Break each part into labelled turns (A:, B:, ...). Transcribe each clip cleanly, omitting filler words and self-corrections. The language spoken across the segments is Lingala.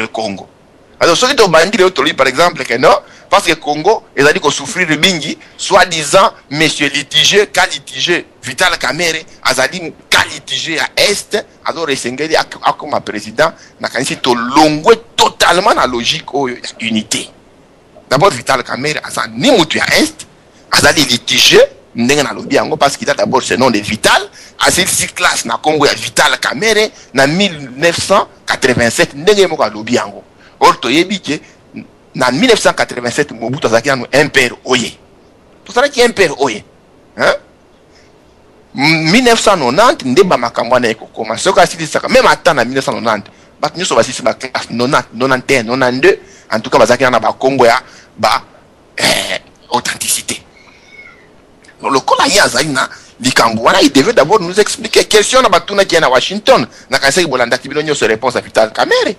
A: Le Congo. Alors soki tobandi lelo, tolobi par exemple que non, parce que Congo ezali kosouffrir mingi, soi-disant monsieur litigieux, cas litigieux Vital Kamerhe azali cas litigieux ya Est, alors esengeli akoma président. Nakanisi tolongwe totalement na logique oyo ya unité. D'abord, Vital Kamerhe aza ni mutu ya Est, azali litigieux ndenge nalobi yango parce qu'il a d'abord ce nom de Vital. Asilisi classe na nkombo ya Vital Kamerhe na 1987, ndenge moko alobi yango. Or toyebi ke na 1987 Mobutu azalaki nanu MPR oye, tozalaki MPR oye, hein? 1990 nde bamakambo wana ekokoma. Soki asilisaka même ata na 1990, bato nyonso basilisi baclasse 90, 91, 92, en tout cas bazalaki na bakombo ya ba authenticité. Lokola ye azali na likambo wana, il devait d'abord nous expliquer. Question na batunaki ye na Washington, nakanisaki bolandaki bino nyonso réponse ya Vital Kamerhe.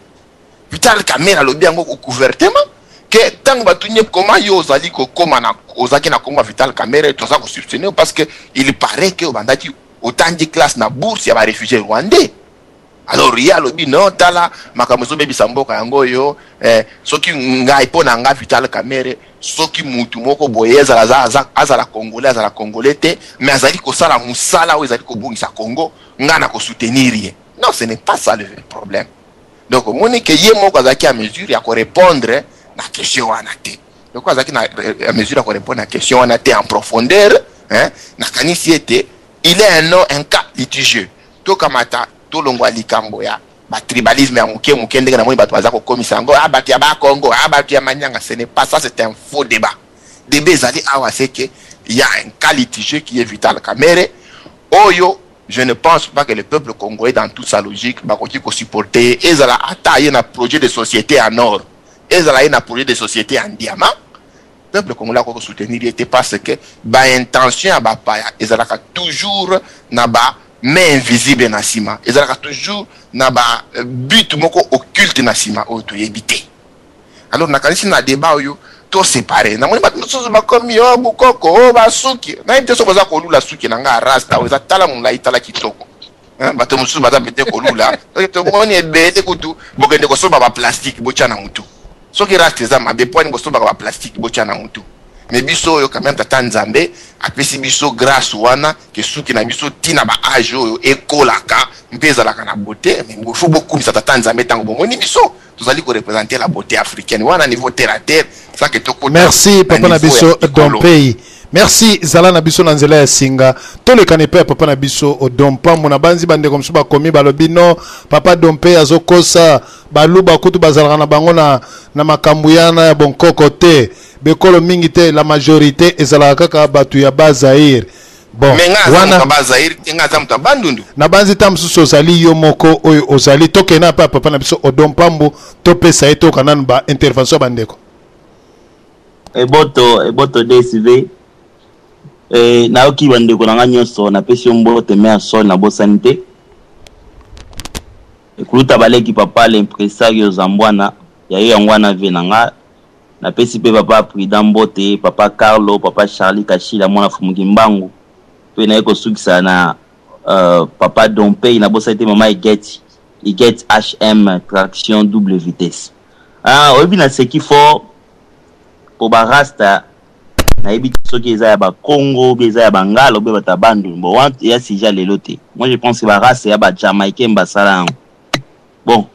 A: Vital Kamerhe alobi yango ouvertement ke ntango batuni ye koma yo ozali kokóma na ozalaki na kombo ya Vital Kamerhe, toza kosubvenir parce que il paraît ke obandaki otangi classe na bourse ya baréfugié rwandais. Alors ye alobi: non, tala makambo ezobebisa mboka yango oyo. Soki ngai, mpo na ngai Vital Kamerhe, soki mutu moko boye ezala azala Congolais, azala Congolais te, mais azali kosala mosala oyo ezali kobongisa Congo, ngai na kosoutenir ye. Non, ce n'est pas ça le problème. Donc omoni ke ye moko azalaki ya mesure ya korépondre na question wana te. Donc azalaki na ya mesure ya korépondre na question wana te en profondeur, hein? Nakanisi ete il est un nom, un cas litigieux. Tokamata, tolongwa likambo ya batribalisme ya moke moke ndenge namoni bato baza kokomisa yango: ah, bato ya Bakongo, ah, bato ya Manyanga. Ce n'est pas ça, c'est un faux débat. Débat ezali awa, c'est que il y a un cas litigieux qui est Vital Kamerhe oyo je ne pense pas que le peuple congolais, dans toute sa logique, bakoki kosupporter. Ezala ata ye na projet de société en or, ezala ye na projet de société en diamant, peuple congolais akoki kosoutenir ye te, parce que baintention ya bapaya ezalaka toujours na ba main invisible na nsima, ezalaka toujours na ba but moko occulte na nsima oyo toyebi te. Alors nakanisi na débat oyo tosépare. Namoni bato mosusu bakomi o bukoko o basuki, nayebi te soki boza kolula suki na nga rasta oyo eza, tala molai, tala kitoko. Bato mosusu baza pete kolula. Tomoni ebele kutu bokende kosomba baplastique botya na mutu. Soki rasta eza mabe, poani bosombaka baplastique botya na mutu? Mais biso oyo quand même, tata Nzambe apesi biso grâce wana ke suki na biso ntina baage oyo ekolaka mpe ezalaka na beauté. Mais faut bokumisa tata Nzambe ntango bomoni biso tozali koreprésenter la beauté africaine wana, niveau terre à terre, sans que tokota.
B: Merci, papa na biso Dompei, merci. Zala na biso na nzela ya singa. Tolekana epai ya papa na biso Odompambo na banzi. Bandeko mosusu bakomi, balobi: no, papa Dompe azokosa, Baluba kutu bazalaka na bango na makambo yana ya bonkoko te, bekolo mingi te, la majorité ezalaka kaka bato ya Bazaire. Bon.
A: Mais nga aza moto ya Bazaire te, nga aza moto ya Bandundu.
B: Na banzi ta mosusu ozali yo moko oyo ozali. Tokende mpe ya papa na biso Odompambo, topesa ye, toyoka nanu baintervention ya bandeko.
C: Eboto, eboto DSV. Nayoki bandeko na nga nyonso, napesi yo mbote. Me ya sol, nabosani te ekuluta baleki, papa l'impresario Zambwana ya yo, yango wana ve na nga. Napesi mpe papa Prudent mbote, papa Carlo, papa Charlie Kashila, mwana Fumuki Mbangu, mpe naye kosukisa na papa Dompei. Nabosani te mama Iget, Iget HM traction double vitesse. Ah, oyebi, naseki fort po barasta, nayebi te soki eza ya Bakongo obi eza ya Bangala obi bato ya Bandundu. Bon, wana eya sujet lelo te. Moi je pense que barasta ya Bajamaïcain basala yango. Bon,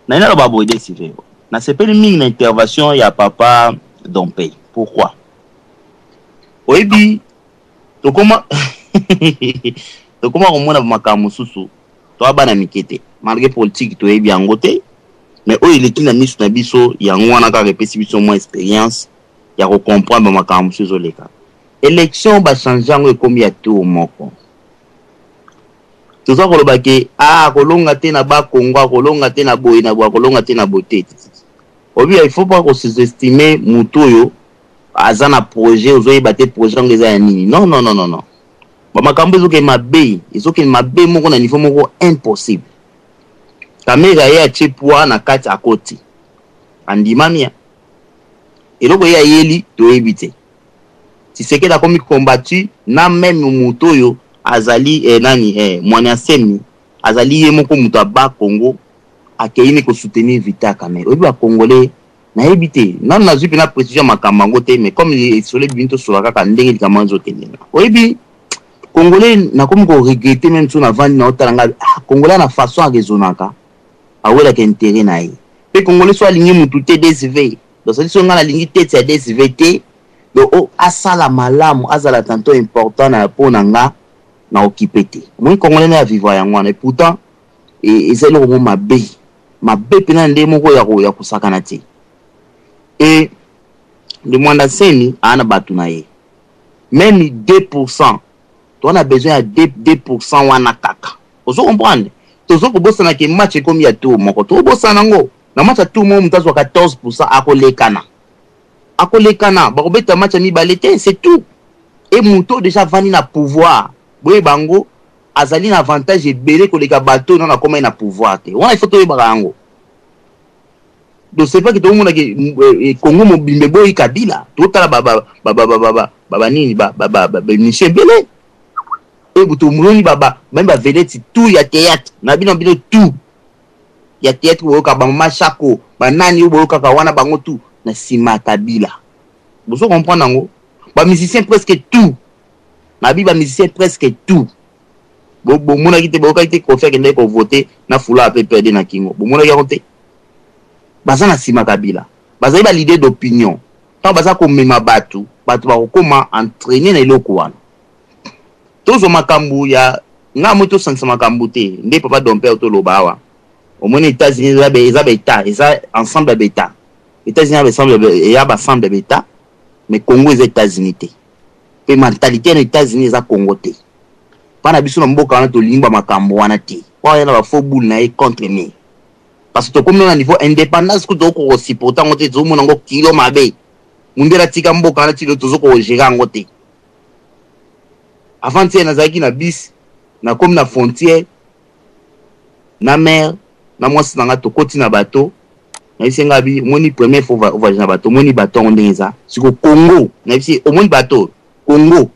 C: naye naloba boye, Desive, nasepeli mingi na intervention ya papa Dompey. Pourquoi? Oyebi, tokoma komona makambo mosusu, toa bana mike te. Malgré politique toyebi yango te, mais oyo eleki na miso na biso, yango wana kaka epesi biso mwa expérience ya kocomprendre bamakambo mosusu ezoleka. Élection bachange yango, ekomi ya tour moko. Toza koloba ke a akolonga te na Bakongo, akolonga te na boye na boye, akolonga te na boye te. Obi, il faut pas kosous-estimer motu oyo aza na projet. Ozoyeba te projet yango eza ya nini. Non, non, non, non, non, bamakambo ezokende mabe, ezokende mabe moko na niveau moko impossible. Kamerhe ye atie poids na kati, akoti, andimami ya eloko ye ayeli, toyebi te. Tshisekedi akomi combattu na même moto oyo azali nani, Mwani Asemi, azali ye moko moto ya Bakongo. Akei ne kosoutenir Vital Kamerhe. Oyebi bacongolais, nayebi te, nanu nazwi mpena précision ya makambo yango te, mais comme esolo ebimi, tosola kaka ndenge likambo yango ezokende. Oyebi, congolais, nakomi koregretter même so navandi na otala ngai, ah, congolais na façon araisonnaka, awelaka intérêt na ye. Mpe congolais so alingi mutu te, dsv. Donc sadi so ngai nalingi tete ya dsv te, donc o asala malamu, azala tantôt important na mpo na nga na okipe te. Omoni, congolais na ya vivre yango wana. Et pourtant eza eloko moko mabe, mabe mpena nde moko ya kosakana te. E Ne Mwanda Nsemi aa na bato na ye, même 2 %, toza na besoin ya 2 % wana kaka. Ozo comprendre, tozo kobosana ke match ekomi ya tour moko. Tokobosana yango na match ya tour moko, moto azwa 14 %, akolekana, akolekana. Bakobeta match ya mibale te, c'est tout. E moto déjà avandi na pouvoir, boyeba yango, azali na avantage ebele koleka bato oyo nano akomai na pouvoir te. Wana il faut toyebaka yango. Donc c'est pas que tokomona ke Congo mobimba eboyi Kabila. Totala banini, baémission ebele e tomoni, même bavedette tout ya théâtre na bino, bino tout ya théâtre boyoka, bamama Chako, banani oyo boyokaka wana, bango tout na nsima ya Kabila. Bozo comprendre yango, bamusicien presque tout nabi, bamusicien presque tout. Bomonaki te, boyokaki te, Kofi akendaki kovote na fula ape perde na kingo, bomonaki yango te. Baza na nsima Kabila, bazali baleader d'opinion. Ntango baza komema bato, bato bakokoma entraîné na eloko wana. Tozwa makambo ya nga moi, tosangisa makambo te nde papa Domper toloba awa. Omoni, États-Unis eza baétat, eza ensemble ya baétat. États-Unis eya baensemble ya baétat, mais Congo eza États-Unis te, mpe mentalité na États-Unis eza Congo te. Mpa na biso na mboka wana, tolingi bamakambo wana te. Po aya na bafaux boule na ye contre mur, parce que tokomi na niveau indépendance kutu tokoki kosupporter yango te. Tozomona yango kilo mabe. Mundele atika mboka wana, tilo tozoki kogérer yango te. Avant hier, nazalaki na bus, nakomi na frontière na mare na mwasi na nga, tokoti na bato. Nayebisi nga bi, omoni, première fois ovoyage na bato, omoni bato yango ndenge eza siko Congo. Nayebisi, omoni bato Congo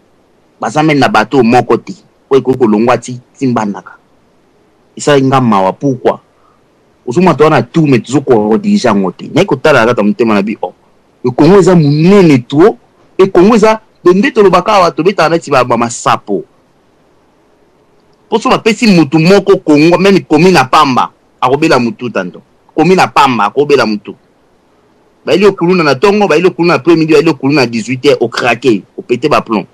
C: baza même na bato moko te oyo ekoki kolongwa ti ti Mbandaka. Esalaki nga mawa. Pourquoi? Ozomona, toza na tour, mais tozokodiriger yango te. Naye kotala kaka motema na bi, oh, Congo eza monene trop. E Congo eza nde tolobaka awa, tobetaka neti bamasapo. Mpo so bapesi mutu moko Congo, même komi na pamba, akobela mutu. Tando komi na pamba, akobela mutu. Bayeli okuluna na ntongo, bayeli okuluna après midi, bayeli okuluna na 18 heures, ocraquer, opéter baplomb.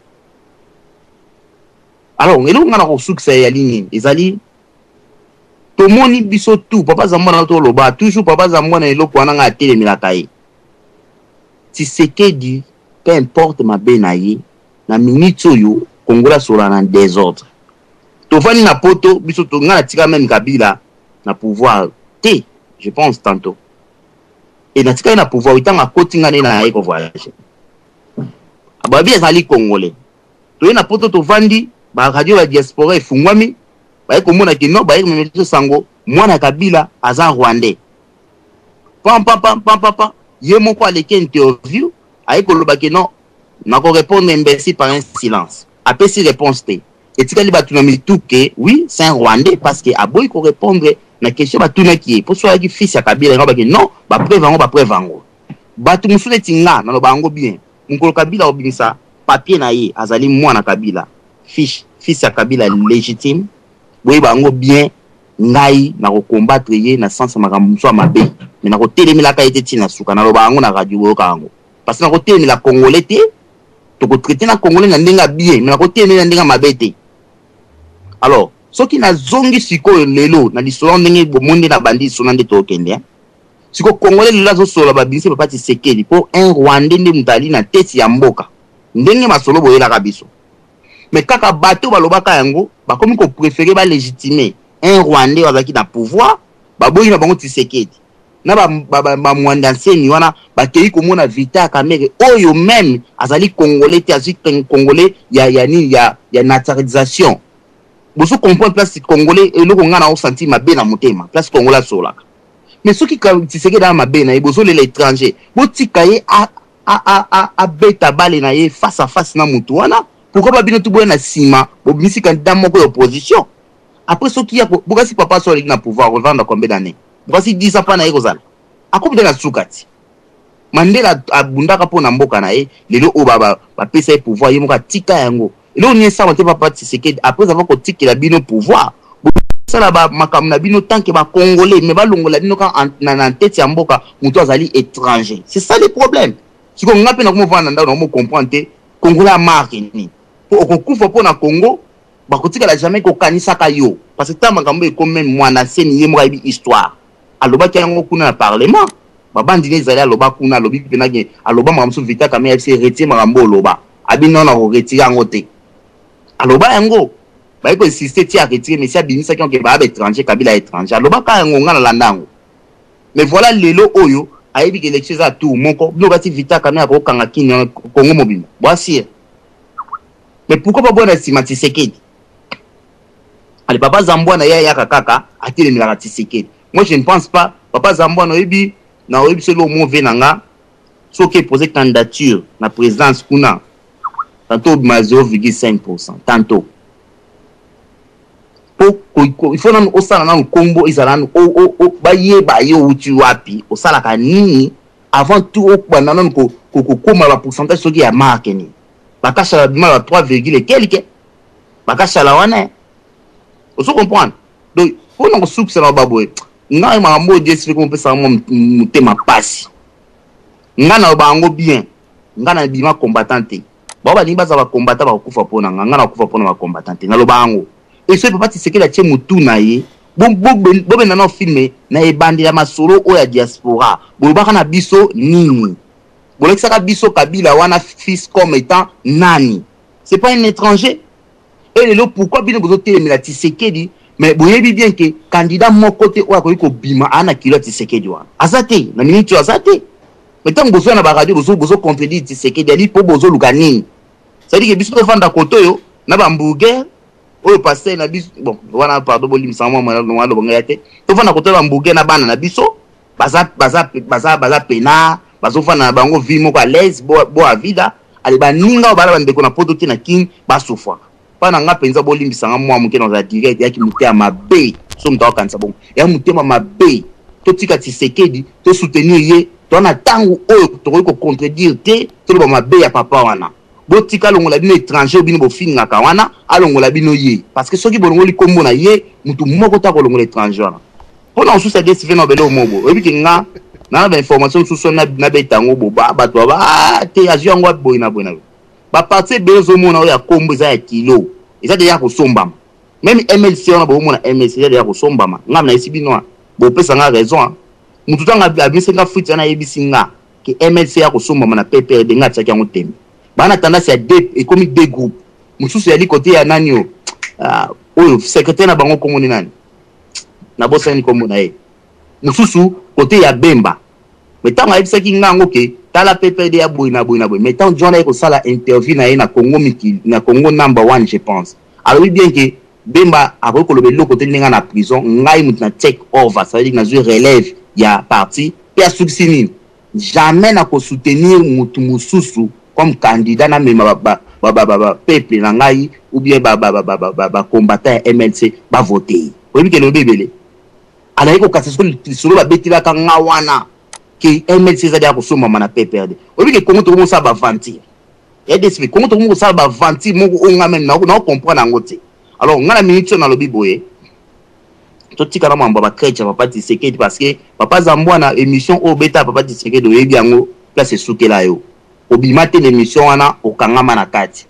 C: Alors eloko nga na kosukisa eyali nini? Ezali tomoni biso tout papa Zambwana, toloba toujours papa Zambwana. Eloko wana ngai atelemelaka ye, Tshisekedi, peu importe mabe na ye na minute oyo, Kongola asola na désordre. Tovandi na poto biso to, ngai natika même Kabila na pouvoir te, je pense tantôt e natikali na pouvoir. Ntango akoti, ngai nde naye kovoyage, babi azali congolais. Toye na poto, tovandi, baradio ya diaspora efungwami, baye komona ke no, baye komema biso sango mwana Kabila aza rwandais. Pam pam pam pam pam pam, ye moko aleki interview, aye koloba ke non, nakorépondre imbécile par un silence. Apesi réponse te. Etikali bato na mitu ke oui, c'est un rwandais, parce que aboyi korépondre na question batunaki ye. Mpo so ayaki fils ya Kabila, yango bake non, bapreuve yango, bapreuve yango. Bato mosusu neti nga, naloba yango bien, mokolo Kabila obimisa papier na ye, azali mwana Kabila, fils ya Kabila légitime, boyeba yango bien, ngai nakokombattre ye na sens ya makambo mosusu ya mabe, mais nakotelemelaka ye te ntina suka. Naloba yango na radio, boyoka yango, parce que nakotelemela congolais te. Tokotraiter na congolais na ndenge ya bien, mais nakotelemela na ndenge ya mabe te. Alors soki nazongi sikoyo lelo na lisolo, ndenge bomoni nde na bandi lisolo nde tokende sikoyo, congolais lelo azosolola, babimisi papa Tshisekedi mpo un rwandais nde moto ali na teti ya mboka. Ndenge masolo boyelaka biso, mais kaka bato balobaka yango, bakomi kopréférer balégitimer un rwandais oyo azalaki na pouvoir. Baboyi na bango Tshisekedi na bamwanda nsemi wana, bakei komona Vital Kamerhe oyo même azali congolais te, azwi congolais ya nini, ya naturalisation. Bozo comprendre place congolais, eloko ngai na osentir mabe na motema, place congolais asolaka. Mais soki Tshisekedi aa mabe na ye, bozolela étranger. Botika ye abeta bale na ye face à face na motu wana. Pourquoi babino tu boya na nsima, bobimisi candidat moko ya opposition? Après soki ya bokasi, papa so aleki na pouvoir, ovanda combien d'années? Bokasi 10 ans mpa na ye kozala akomi te na suka ti. Mandela abundaka mpo na mboka na ye, lelo oyo bapesa ye pouvoir, ye moko atika yango. Eloko nini esalama te papa Tshisekedi après avoir kotikela bino pouvoir, bosala ba makambo na bino tant que ba congolais, mais balongola bino kaka na tete ya mboka moto azali étranger. C'est ça le problème. Sikoyo nga mpe nakomi ovanda na ndako, nakomi comprendre te congolais ya marque nini, mpo okokufa mpo na Congo, bakotikala jamais kokanisaka yo, parce que ntango makambo ekomi, meme mwana seni ye moko ayebi histoire, alobaki yango kuna na parlement, babandi ne ezali, aloba kuna, alobi mpenake, aloba makambo mosusu. Vital Kamerhe ayebisi retire makambo oloba, abi non, nakoretire yango te. Aloba yango, baye koinsiste ti aretire, mais si abimisaki yango ke baya baétranger, Kabila étranger, alobaka yango, nga nalanda yango. Mais voilà, lelo oyo ayebi ke élection eza tour moko, bino bati Vital Kamerhe akokanga kini Kongo mobimba, boasire. Mais pourquoi baboya na nsima Tshisekedi? Ale, papa Zambwana ye ayaka kaka atelemelaka Tshisekedi. Moi, je ne pense pas. Papa Zambwana, oyebi na oyebi soki omo ve na nga, soki epose candidature na présidence kuna, tantôt obima 0,5, tantôt po il faut nanu osala nanu nkombo, ezala nanu bayeba yo outi wapi, osalaka nini, avant tout obanda nanu kokóma bapourcentage soki ya marke nini. Bakasala bima ba 3 virgule quelque, bakasala wana, ozo comprendre. Donc mpona kosukisa na baboye, ngai makambo oyo dsp komopesaka mwa motema pasi. Ngai naloba yango bien, ngai nabima combattant te. Bao balingi baza bacombattant, bakokufa mpo na ngai, ngai nakokufa mpona bacombattant te. Naloba yango. E soki papa Tisekedi atie motu na ye, bobenda nao filme na ebandela masolo oyo ya diaspora, bolobaka na biso nini? Bolakisaka biso Kabila wana fils comme étant nani? C'est pas un étranger. E lelo pourquoi bino bozotelemela Tisekedi? Mais boyebi bien ke candidat moko te oyo akoki kobima aa na kilo ya Tisekedi wana aza te, na miniti oyo aza te. Mais ntango bozoya na baradio, bozocontredire Tisekedi ali mpo bozoluka nini? C'est-à-dire ke biso tovanda kote oyo na bahamburger oyo pasteur na biso, bon wana pardon, bolimbisa mwa mwa loba ngai te, tovanda kote oyo bahamburger na bana na biso baza baza baza baza pena, bazofanda na bango vie moko à l'aise, bo avida. Ale, baninga oyo bala bandeko na poto te, na King basufraka mpa na nga mpenza. Bolimbisanga mwa moke, nazala direct, eyaki motema mabe. So moto akokanisa bongo, eya motema mabe. Totika Tshisekedi, tosoutenir ye. Toa na ntango oyo tokoki kocontredire te, toloba mabe ya papa wana. Botika alongola bino étranger bino bofingaka wana, alongola bino ye, parce que soki bolongoli nkombo na ye, motu moko te akolongola étranger wana. Mpona mosusu adesive na obele omobo, oyebi ke nga na bainformation mosusu nabeta yango, bo bato baba te, azwi yango boye na boye na boye. Baparti ebele ozomona oyo ya nkombo eza ya kilo, eza deja kosombama. Même MLC wana boomona, MLC eza deja kosombama. Nga nayesi bino, bopesa nga raison. Motu ntango abimisi nga fuite wana, ayebisi nga ke MLC ya kosombama na PPRD, nga atiaki yango tembe. Baa na tendance ya deux, ekomi deux groupe. Mosusu yali kote ya nani oyo, oyo secrétaire na bango, kombo ni nani, nabosani nkombo na ye, mosusu kote ya Bemba. Mais ntango ayebisaki nga yango ke tala PPRD ya boye na boye na boye, mais ntango John aye kosala interview na ye na Congo mikili, na Congo Number One je pense, alobi bien ke Bemba akoki koloba eloko te ndenge na prison, ngai moto na take over, ça veut dire nazwi relève ya parti. Mpe asukisi nini? Jamais na kosoutenir motu mosusu comme candidat, namema bapeuple na ngai ou bien bacombattant ya MLC bavote ye. Oyebi ke lobi ebele azali kokasa siko lisolo babetelaka nga wana ke MLC ezali ya kosombama na PPRD. Oyebi ke Kongo tokomi kosala baaventure ya DSP, Kongo tokomi kosala baaventure moko oyo nga meme nao comprendre yango te. Alors nga na minute oyo nalobi boye, totika na mambo ya bachrétien, papa Tisekedi, parce que papa Zambwana, émission oyo obeta papa Tisekedi, oyebi yango place esukela yo, obima te na émission wana, okangama na kati.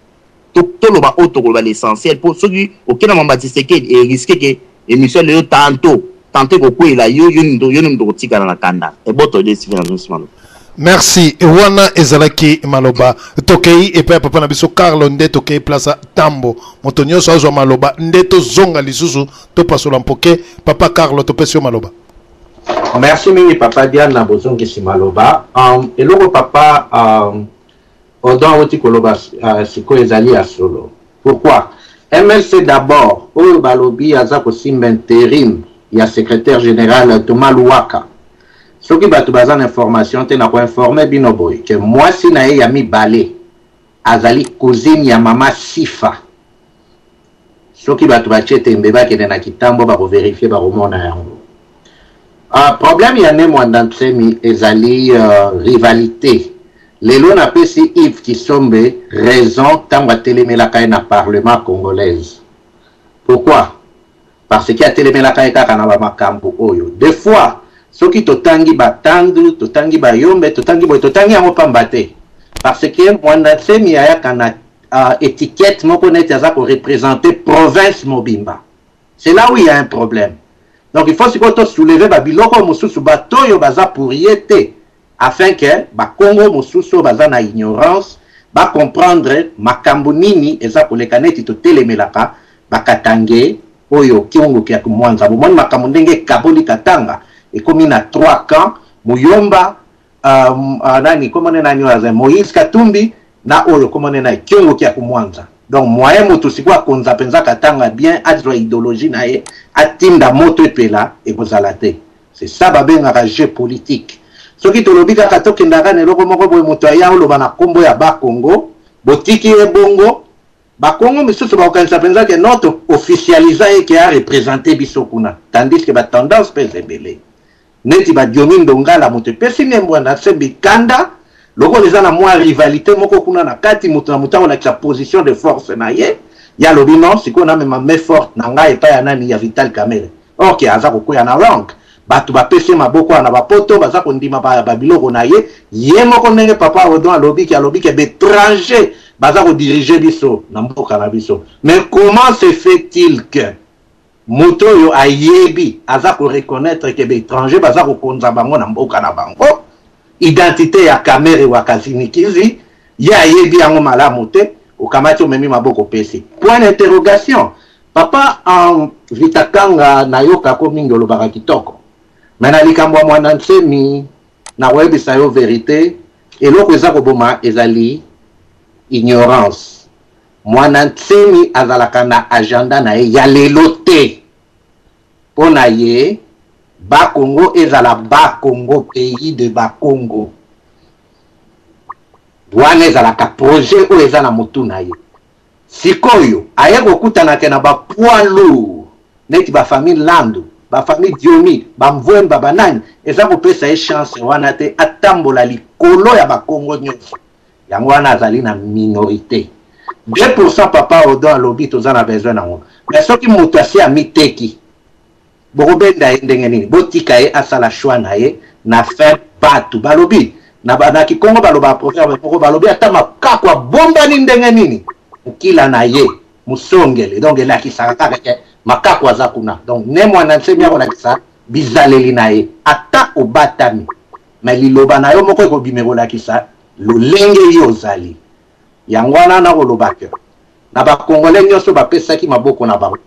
C: Toloba oyo tokoloba, l'essentiel, mpo soki okei na mambo ya Tisekedi, erisque ke émission lelo tantôt tantôt ekokweyela yo, yo nde moto okotikala na kanda. Eboto desive na nsima.
B: Merci. Wana ezalaki maloba. Tokei epai ya papa na biso Carlo, nde tokei place tambo, moto nyonso azwa maloba, nde tozonga lisusu topasola mpoke. Papa Carlo, topesi yo maloba.
D: Merci mingi, papa Diane, na bozongisi maloba. Eloko papa Odon auti koloba sikoyo ezali ya solo. Pourquoi MLC d'abord oyo balobi aza kosimba intérim ya secrétaire général Thomas Luwaka? Soki bato baza na information te, na koinforme bino boye ke mwasi na ye ya mibale azali cousine ya mama Sifa. Soki bato batie tembe, bakende na Kitambo, bakoverifie, bakomona yango. Problème ya Ne Muanda Nsemi ezali rivalite. Lelo napesi Yves Kisombe raison tango atelemelaka ye na parlement congolaise. Pourquoi? Parce que atelemelaka ye kaka na ba makambo oyo. Des fois soki totangi ba Tandu, totangi ba Yombe, totangi boye, totangi yango pamba te. Parce que Muanda Nsemi ayaka na etiquette moko neti aza ko representer province mobimba. C'est là où il y a un problème. Donc il faut sikoyo to soulever ba biloko mosusu bato oyo baza pour ye te afin que ba Kongo mosusu oyo baza na ignorance ba comprendre makambo nini eza koleka neti totelemelaka ba Katangais oyo Kyungu kya Kumwanza. Bomoni makambo ndenge ekaboli Katanga ekomi na trois camps, Muyomba, nani kombo ne nani oyo aza Moïse Katumbi na oyo kombo ne nani Kyungu kya Kumwanza. Donc moyen moto sikoyo akonza mpenza Katanga bien azwa idéologie na ye atinda moto epela ekozala te. C'est ça babengaka jeu politique. Soki tolobi kaka tokendaka na eloko moko boye moto aya oloba na kombo ya Bakongo, botiki ye bongo, Bakongo misusu bakokanisa mpenza ke non to officialisa ye ke a representer biso kuna, tandis que ba tendance mpe eza ebele. Neti ba Diomi Ndongala moto epesi Ne Muanda Nsemi kanda, lokola eza na mwa rivalite moko kuna na kati, moto na moto akolakisa position de force na ye, ye alobi non sikoyo namema main forte na ngai epai ya nani, ya Vital Kamerhe. Or ke aza kokweya na rank, bato bapesi ye maboko wana ba poto baza kondima ba biloko na ye, ye moko ndenge papa Odon alobi ke alobi ke ba etrangers baza ko diriger biso na mboka na biso. Mais comment se fait-il que moto oyo ayebi aza ko reconnaitre que ba etrangers baza kokonza bango na mboka na bango, identite ya Kamerhe wa Kazinikizi ye ayebi yango malamu te, okamati omemi maboko opesi point d'interrogation. Papa en Vitakanga nayokako mingi olobaka kitoko mais na likambo ya Muanda Nsemi nakoyebisa yo verite, eloko eza koboma ezali ignorance. Muanda Nsemi azalaka na agenda na ye ya lelo te. Mpo na ye Bas Congo ezala Bas Congo, pays de Bas Congo. Wana ezalaka projet oyo eza na mutu na ye. Sikoyo aye kokutana ke na ba poids lourds neti ba famille Landu, ba famille Diomi, ba Mvuemba, ba nani, eza kopesa ye chance wana te atambola likolo ya ba Kongo nionso. Yango wana azali na minorite. 2% papa Odon alobi toza na besoin nango. Mais soki moto asi amiteki, bokobenda ye ndenge nini? Botika ye asala choix na ye na fin batu balobi na ba, na kikongo balobaka proverbe moko balobi ata makaku abombani ndenge nini mokila na ye musongele, donc elakisaka kaka ke makaku aza kuna. Donc ne Muanda Nsemi akolakisa bizaleli na ye ata obatami, mais liloba na yo moko ekobima ekolakisa lolenge yo ozali. Yango wana nakoloba ke na ba Congolais nyonso bapesaki maboko na bango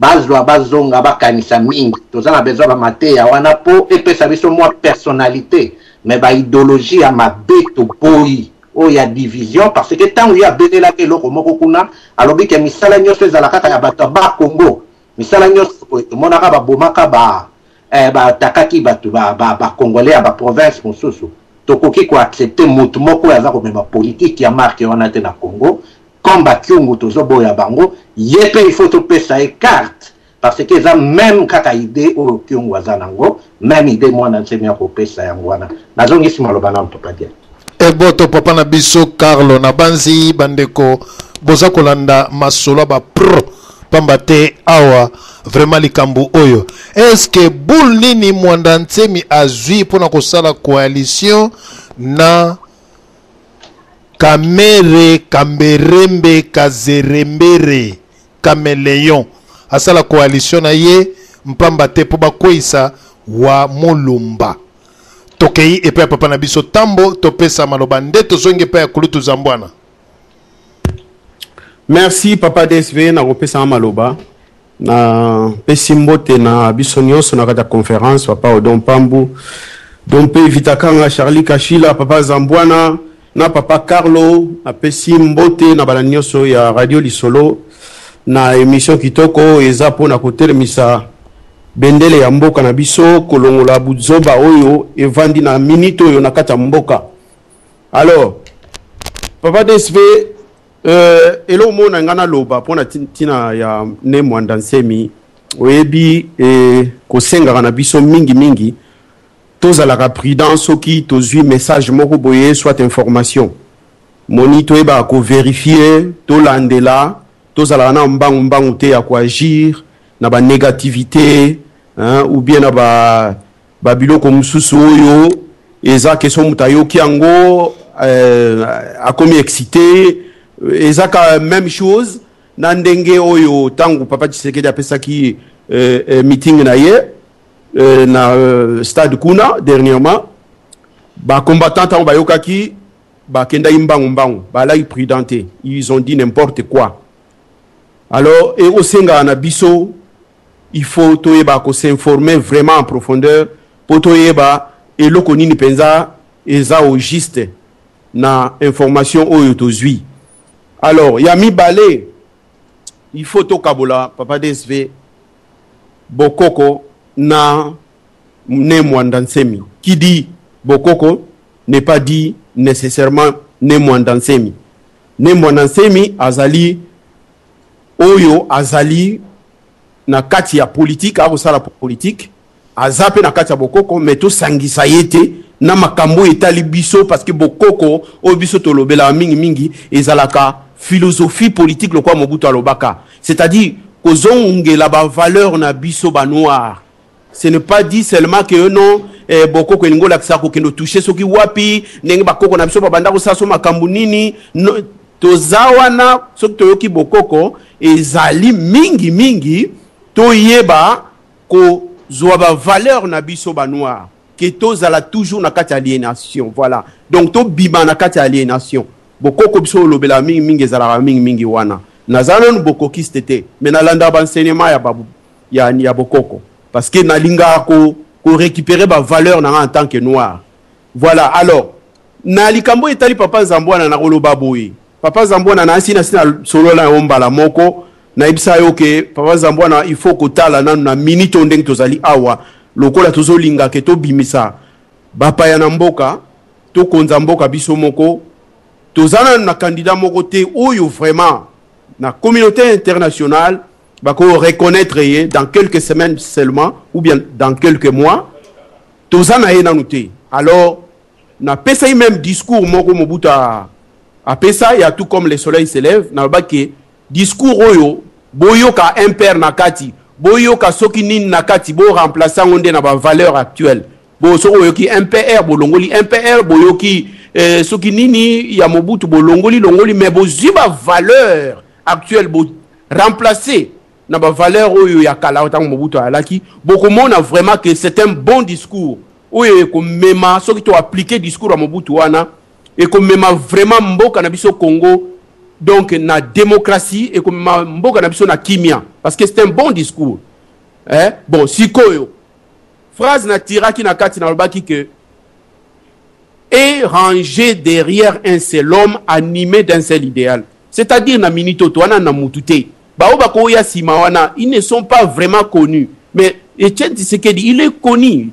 D: bazwa bazonga bakanisa mingi, toza na besoin ba mateya wana po epesa biso mwa personnalite, mais ba ideologie ya mabe toboyi oyo ya division, parce que tango ye abelelaki eloko moko kuna alobi ke misala nyonso ezala kaka ya bato ya ba Congo, misala nyonso boye tomonaka babomaka ba batakaki bato ba, ba, ba Congolais ya ba province mosusu. Tokoki ko accepter moto moko oyo aza komema politique ya marque wana te na Congo. Comme ba Kyungu tozoboya bango, ye pe il faut topesa ye carte parce que eza meme kaka idee oyo Kyungu aza nango, meme idee Muanda Nsemi akopesa yango wana. Nazongisi maloba nanu papa Dieng.
B: Eboto papa na biso Carlo, nabanzi bandeko boza kolanda masolo ya ba pro pamba te awa vraiment likambo oyo est-ce que boule nini Muanda Nsemi azwi mpona kosala coalition na Kamere Kamberembe Kazerembere Kameleon asala coalition na ye mpamba te mpo bakweyisa wa Mulumba. Tokei epai ya papa na biso Tambo, topesa maloba nde tozongi epai ya kulutu Zambwana.
E: Merci papa DSV na kopesa nga maloba. Na pesi mbote na biso nyonso na kati ya conference, papa Odon Pambu, Dompe Vitakanga, Charlie Kashila, papa Zambwana na papa Carlo. Na pesi mbote na bana nyonso ya Radio Lisolo na emission kitoko eza pona kotelemisa bendele ya mboka na biso, kolongola buzoba oyo evandi na minute oyo na kati ya mboka. Alors papa DSV, eloko moko na ngai naloba mpona ntina ya Ne Muanda Nsemi. Oyebi eh, kosengaka na biso mingi mingi tozalaka prudent soki tozwi message moko boye soit information. Moni toyebaka ko verifier, tolandela, tozalaka na mbangu mbangu te ya ko agir na ba negativite hein, ou bien na ba ba biloko mosusu oyo eza ke so moto ayoki yango euh, akomi excité. Eza ka même chose na ndenge oyo ntango papa Tshisekedi apesaki euh, euh, meeting na ye na stade kuna dernièrement, bacombattant ntango bayokaki bakendaki mbangu mbangu, balaki prudent te, ils ont dit n'importe quoi. Alors ekosengaka na biso, il faut toyeba s'informer vraiment en profondeur po toyeba eloko nini mpenza eza au juste na information oyo tozwi. Alors ya mibale, il faut tokabola, papa DSV, bokoko na Ne Mwanda Nsemi. Qui dit bokoko n'est pas dit nécessairement Ne Mwanda Nsemi. Ne Mwanda Nsemi azali oyo azali na kati ya politique, akosala politique, aza mpe na kati ya bokoko, mais tosangisa ye te na makambo oyo etali biso, parce que bokoko oyo biso tolobelaka mingimingi ezalaka philosophie politique lokola Mobutu alobaka, c'est-à-dire kozongela bavaleur na biso banoir. Ce n'est pas dit seulement que non, eh, bokoko elingi olakisa kokende otouche soki wapi, ndenge bakoko na biso babanda kosala so makambo nini. No, toza wana soki toyoki bokoko ezali mingi mingi toyeba kozwa bavaleur na biso banoir, ke tozala toujours na kati ya aliénation. Voilà, donc tobima na kati ya aliénation. Bokoko biso olobelaka mingi mingi ezalaka mingi mingi wana. Naza nanu bokokiste te, mais nalandaka baenseignement ya bokoko, parce que nalingaka ko récupérer bavaleur na nga en tant que noir. Voilà. Alors na likambo etali papa Zambwana, nakoloba boye: papa Zambwana, na asi nasi nasolola yango mbala moko, nayebisa yo ke papa Zambwana, il faut kotala nanu na minute oyo ndenge tozali awa, lokola tozolinga ke tobimisa bapaya na mboka, tokonza mboka biso moko, toza nanu na candidat moko te oyo vraiment na communauté internationale bako reconnaître ye dans quelques semaines seulement ou bien dans quelques mois. Toza na ye nanu te. Alors napesaki même discours moko Mobutu apesa ya "Tout comme le soleil se lève". Nalobaki discours oyo, boyoka MPR na kati, boyoka soki nini na kati, boremplace yango nde na bavaleur actuelle. Bo soki oyoki MPR, bolongoli MPR, boyoki soki nini ya Mobutu, bolongoli longoli, mais bozwi bavaleur actuelle, boremplace na bavaleur oyo ya kala ntango Mobutu ayalaki, bokomona vraiment que c'est un bon discours oyo ekomema, soki toapplique discours ya Mobutu wana, ekomema vraiment mboka na biso Congo donc na démocratie, ekomema mboka na biso na kimia, parce que c'est un bon discours, eh? Bon, sikoyo phrase natiraki na kati, nalobaki que "et rangé derrière un seul homme animé d'un seul idéal", c'est-à-dire na minute oyo wana na mutu te. Bao bakoya nsima wana, ils ne sont pas vraiment connus, mais Etienne Tshisekedi, il est connu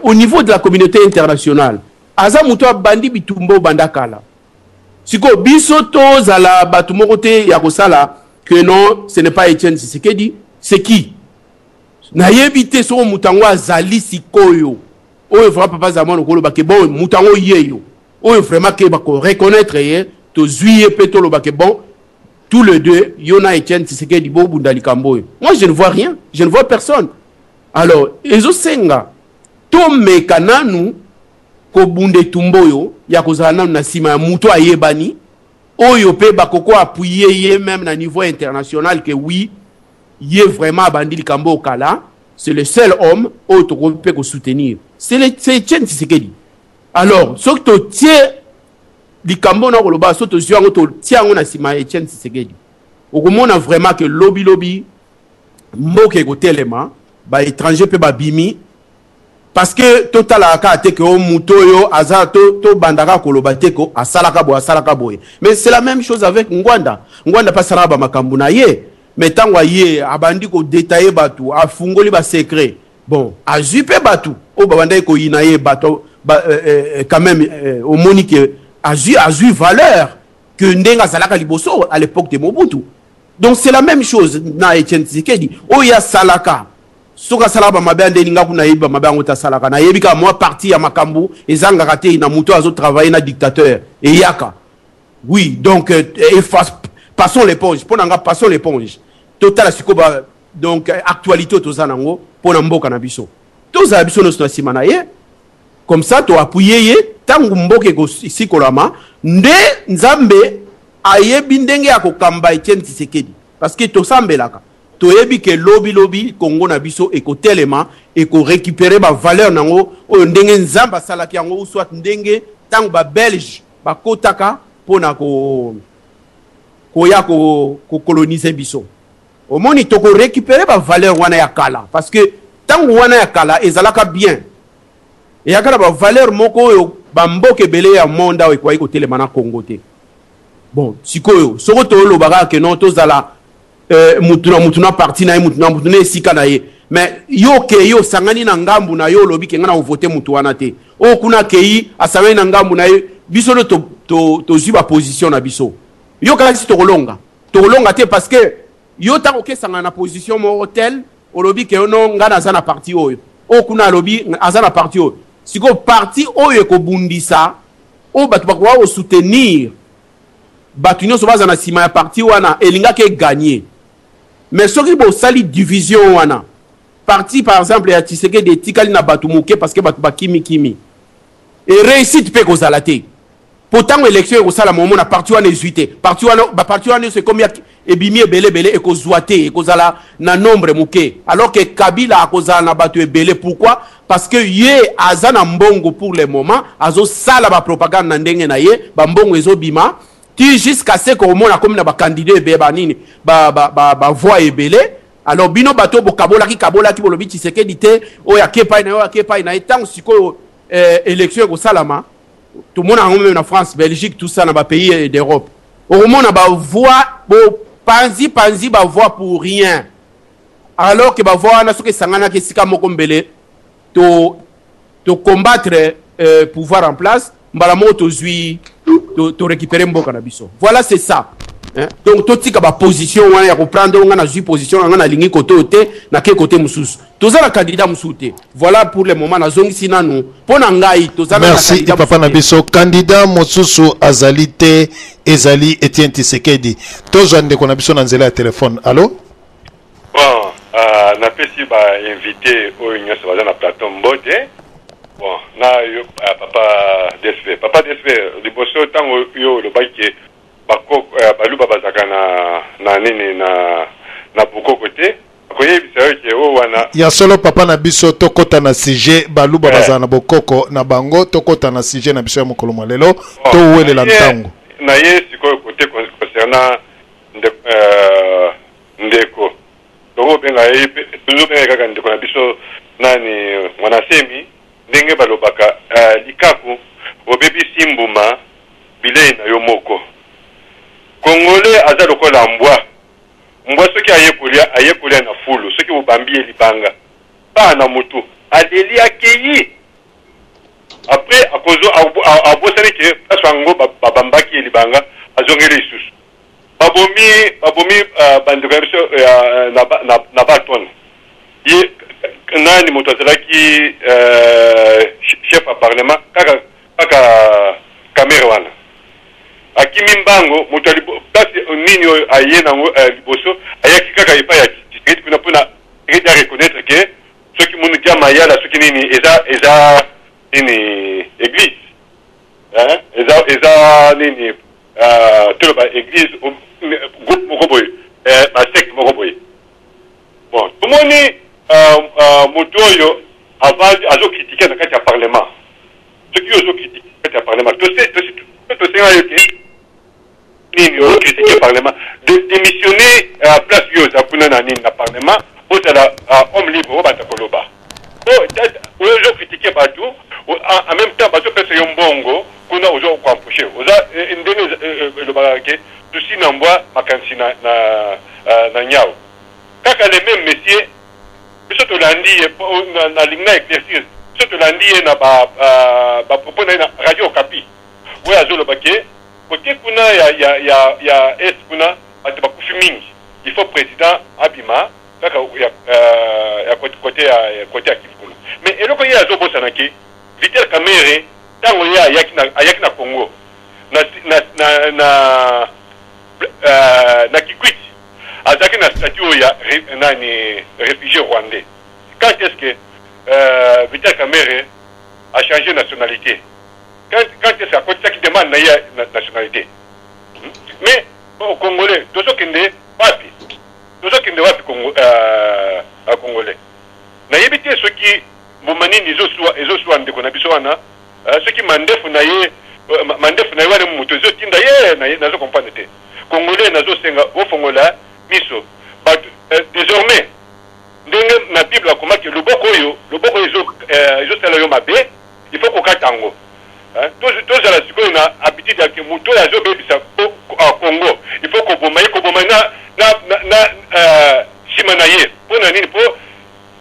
E: au niveau de la communauté internationale. Aza moto abandi bitumba obanda kala. Sikoyo biso tozala bato moko te ya kosala que non, ce n'est pas Etienne Tshisekedi, c'est qui? Nayebi te soko moto yango azali sikoyo oyo vraiment papa Zamwana okoloba ke bon, moto yango yeyo oyo vraiment ke bakoreconnaître ye, tozwi ye mpe toloba ke bon, tous les deux, yo na Etienne Tshisekedi, bobunda likambo oyo. Moi, je ne vois rien, je ne vois personne. Alors ezosenga tomeka nanu kobunda etumba oyo ya kozala nanu na nsima ya moto ayebani, oyo mpe bakoko appuyer ye même na niveau international, ke oui, ye vraiment abandi likambo oyo kala, c'est le seul homme oyo tokoki mpe kosoutenir, c'est Etienne Tshisekedi. Alors soki totie likambo na koloba, so tozwi yango, totie yango na nsima ya Etienne Tshisekedi, okomona vraiment ke lobilobi mboka ekotelema, baétranger mpe babimi, parce que totalaka kaka te ke o moto oyo aza, tobanda kaka koloba te ko asalaka boye, asalaka boye. Mais c'est la même chose avec Ngwanda. Ngwanda mpe asalaka bamakambo na ye, mais ntango aye abandi kodétailler bato, afungoli basecret. Bon, azwi mpe bato oyo babandaki koyina ye, bato ba, quand même omoni ke azwi valeur que ndenge azalaka liboso à l'époque de Mobutu. Donc c'est la même chose na Etienne Tshisekedi oyo asalaka. Soki asalaka bamabe ya ndeni, nga kuna nayebi bamabe yango te. Asalaka, nayebi kaka mwa partie ya makambo ezangaka te na moto azotravaille na dictateur eyaka. Oui, donc efface, passons l'éponge. Mpo na nga, passons l'éponge. Totala sikoyo ba donc actualité oyo toza nango mpo na mboka na biso. Tozala biso nyonso na nsima na ye, comme ça toappuyer ye. Ntango mboka ekosikolama nde Nzambe ayebi ndenge ya kokamba Etienne Tshisekedi, parce que tosambelaka, toyebi ke lobi lobi Kongo na biso ekotelema, ekorécupérer bavaleur nango oyo ndenge Nzambe asalaki yango, ou soit ndenge ntango Babelge bakotaka mpona koya kocoloniser biso. Omoni, tokorécupérer bavaleur wana ya kala, parce que ntango wana ya kala ezalaka bien, eyaka na bavaleur moko oyo bamboka ebele ya monde awa ekoki kotelema na Congo te. Bon, sikoyo soko toloba kaka ke non, tozala mutu na mutu na parti na ye, mutu na mutu na esika na ye, mais yo okei, osangani na ngambu na yo, olobi ke ngai na kovote mutu wana te. Oyo kuna akei, asangani na ngambu na ye. Biso nde tozwi baposition na biso. Yo kasi tokolonga? Tokolonga te, parce que yo ntango okesangana na position moko tel, olobi ke no, ngai naza na parti oyo, oyo kuna alobi aza na parti oyo. Sikoyo parti oyo ekobundisa oyo bato bakoka kosoutenir, bato nyonso baza na nsima ya parti wana, elingaki egagner. Mais soki bosali division wana, parti par exemple ya Tshisekedi etikali na bato moke parce que bato bakimikimi, e réussite mpe ekozala te. Po ntango élection ekosalama, omona parti wana ezwi te. Parti wana, baparti wana nyonso ekomi ebimi ebele ebele, ekozwa te, ekozala na nombre moke, alors que Kabila akozala na bato ebele. Pourquoi? Parce que ye aza na mbongo. Pour le moment azosala bapropagande na ndenge na ye, bambongo ezobima ti jusqu'à ce que omona akomi na bacandidat ebele, banini, bavoix ba ebele. Alors bino bato bokabolaki kabolaki, bolobi Tshisekedi te, oyo ake epai na ye, oyo ake epai na ye. Ntango sikoyo élection ekosalama, tomona yango même na France, Belgique, tout ça, na bapays d'Europe, okomona bavoix bopanzi panzi, bavoix pour rien, alors que bavoix wana soki esanganaki esika moko, mbele to to combattre pouvoir en place mbala moko, tozwi to récupérer mboka na biso. Voilà, c'est ça, hein? Donc totika baposition wana ya koprendre. Nga nazwi position na nga, nalingi kote oyo te, nake kote mosusu. Toza na candidat mosusu te. Voilà, pour le moment nazongisi nanu. Mpo na ngai, toza
B: na Merci, papa na biso. Candidat mosusu azali te, ezali Etienne Tshisekedi. Tozwa ndeko na biso na nzela ya telefone. Allo?
F: Bon, napesi bainvité oyo nyonso baza na plateau mbote. Bon, na yo papa DSP, papa DSP, liboso ntango yo olobaki ke bakoko Baluba bazalaka na nini, na bokoko te, akoyebisa yo ke oyo wana
B: Ya solo, papa na biso. Tokɔta na sujet. Baluba bazala na bokoko na bango. Tokɔta na sujet na biso ya mokolo mwa lelo, towelela ntango.
F: Na ye sikoyo kote concernant ndeko tokobenga ye, tozobenga kaka ndeko na biso nani, Mwanasemi. Ndenge balobaka, likaku obebisi mbuma bilei na yo moko. Congolais aza lokola mbwa. Mbwa soki aye kolia, aye kolia na fulu. Soki obambi ye libanga paa na motu, aleli, akei. Après akozo abosani ke place yango babambaki ye libanga, azongeli lisusu. Babomi bandeko na biso na baton ye nani, moto azalaki chef ya parlement, kaka Kamerhe wana akimi mbango. Moto place nini oyo aye nango liboso, ayaki kaka epai ya Tshisekedi kuna mpona Tshisekedi areconnaître ke soki munu dia mayala, soki nini, eza nini, église, hein? Eza nini, toloba église, groupe moko boye, basecte moko boye. Bon, tomoni moto oyo avandi azocritiquer na kati ya parlement. Soki yo ozocritiquer na kati ya parlement, tosenga yo ke nini, ozocritiquer parlement, de démissionner place yo oza kuna na nini, na parlement. Ozala homme libre, obanda koloba. Oyo ozocritiquer bato, en même temps bazopesa yo mbongo kuna, ozo koempocher. Oza ndenge elobaka ke tusi na mbwa, makanisi na nyau. Kaka le même monsieur, biso tolandi ye, nalingi na éclaircir, biso tolandi ye na bapropos na ye na Radio Okapi oyo azoloba ke kote kuna ya Est kuna bato bakufi mingi. faut président abima kaka ya, ya côté ya côté ya Kivu kuna. Mais eloko ye azobosana ke Vital Kamerhe, ntango ye ayaki na Congo na Kikwit, azalaki na statut oyo ya nani, réfugié rwandais. Quand est-ce que Vital Kamerhe a changé nationalité? Quand est-ce que akotisaki demande na ye ya nationalité? Mais bon, Congolais, tozokende wapi? Tozokende wapi, Congo, Congolais? Nayebi te soki mbuma nini ezosuwa ndeko na biso wana, soki mandefu na ye wana moto ezotinda ye, nazo comprendre te. Congolais, nazosenga ofongola miso. Bato désormais, ndenge na Bible akomaki, loboko oyo ezosala yo mabe, il faut kokata yango. Tozala sikoyo na habitude ya ke moto oyo azobebisa Congo, il faut koboma ye, koboma na nsima na ye. Mpo na nini? Mpo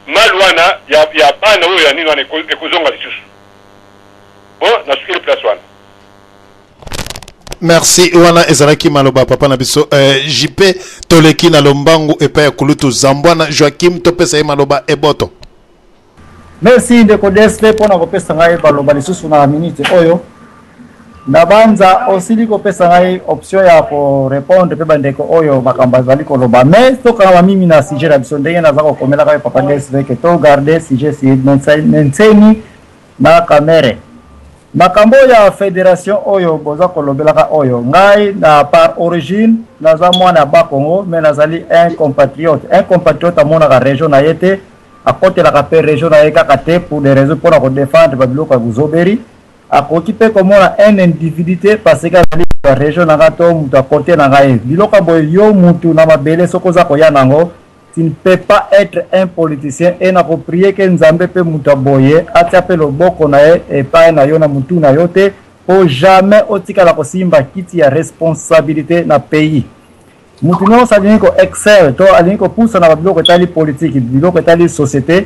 F: mal wana ya bana oyo ya nini wana ekozonga lisusu. Bon, nasukeli place wana.
B: Merci. Wana ezalaki maloba papa na biso JP. Toleki na lombangu epai ya kulutu Zambwana Joakim, topesa ye maloba eboto.
G: Merci, ndeko Desle, mpona kopesa ngai baloba lisusu na minute oyo. Na banza osili kopesa ngai option ya korépondre mpe bandeko oyo makambo azali koloba, mais tokangama mingi na sujet na biso. Ndenge naza kokomelaka yo, papa Desle, ke togarde sujet si Nsemi na Kamerhe. Makambo ya fédération oyo boza kolobelaka oyo, ngai na par origine naza mwana ya Bakongo, mais nazali un compatriote. Un compatriote amonaka région na ye te, akotelaka mpe région na ye kaka te pour des raisons mpona kodéfendre babiloko ya bozoberi. Akoki mpe komona un individu te parce que azali ya région na nga to moto akote na ngai. Biloko ya boye, yo mutu na mabele, soki oza koya nango, tu ne peux pas être un politicien. E nakoprier ke Nzambe mpe moto ya boye atia mpe loboko na ye epai na yo na mutu na yo te, mpo jamais otikala kosimba kiti ya responsabilité na pays. Mutu nyonso alingi ko-excel to alingi kopusa na babiloko etali politike, biloko etali société,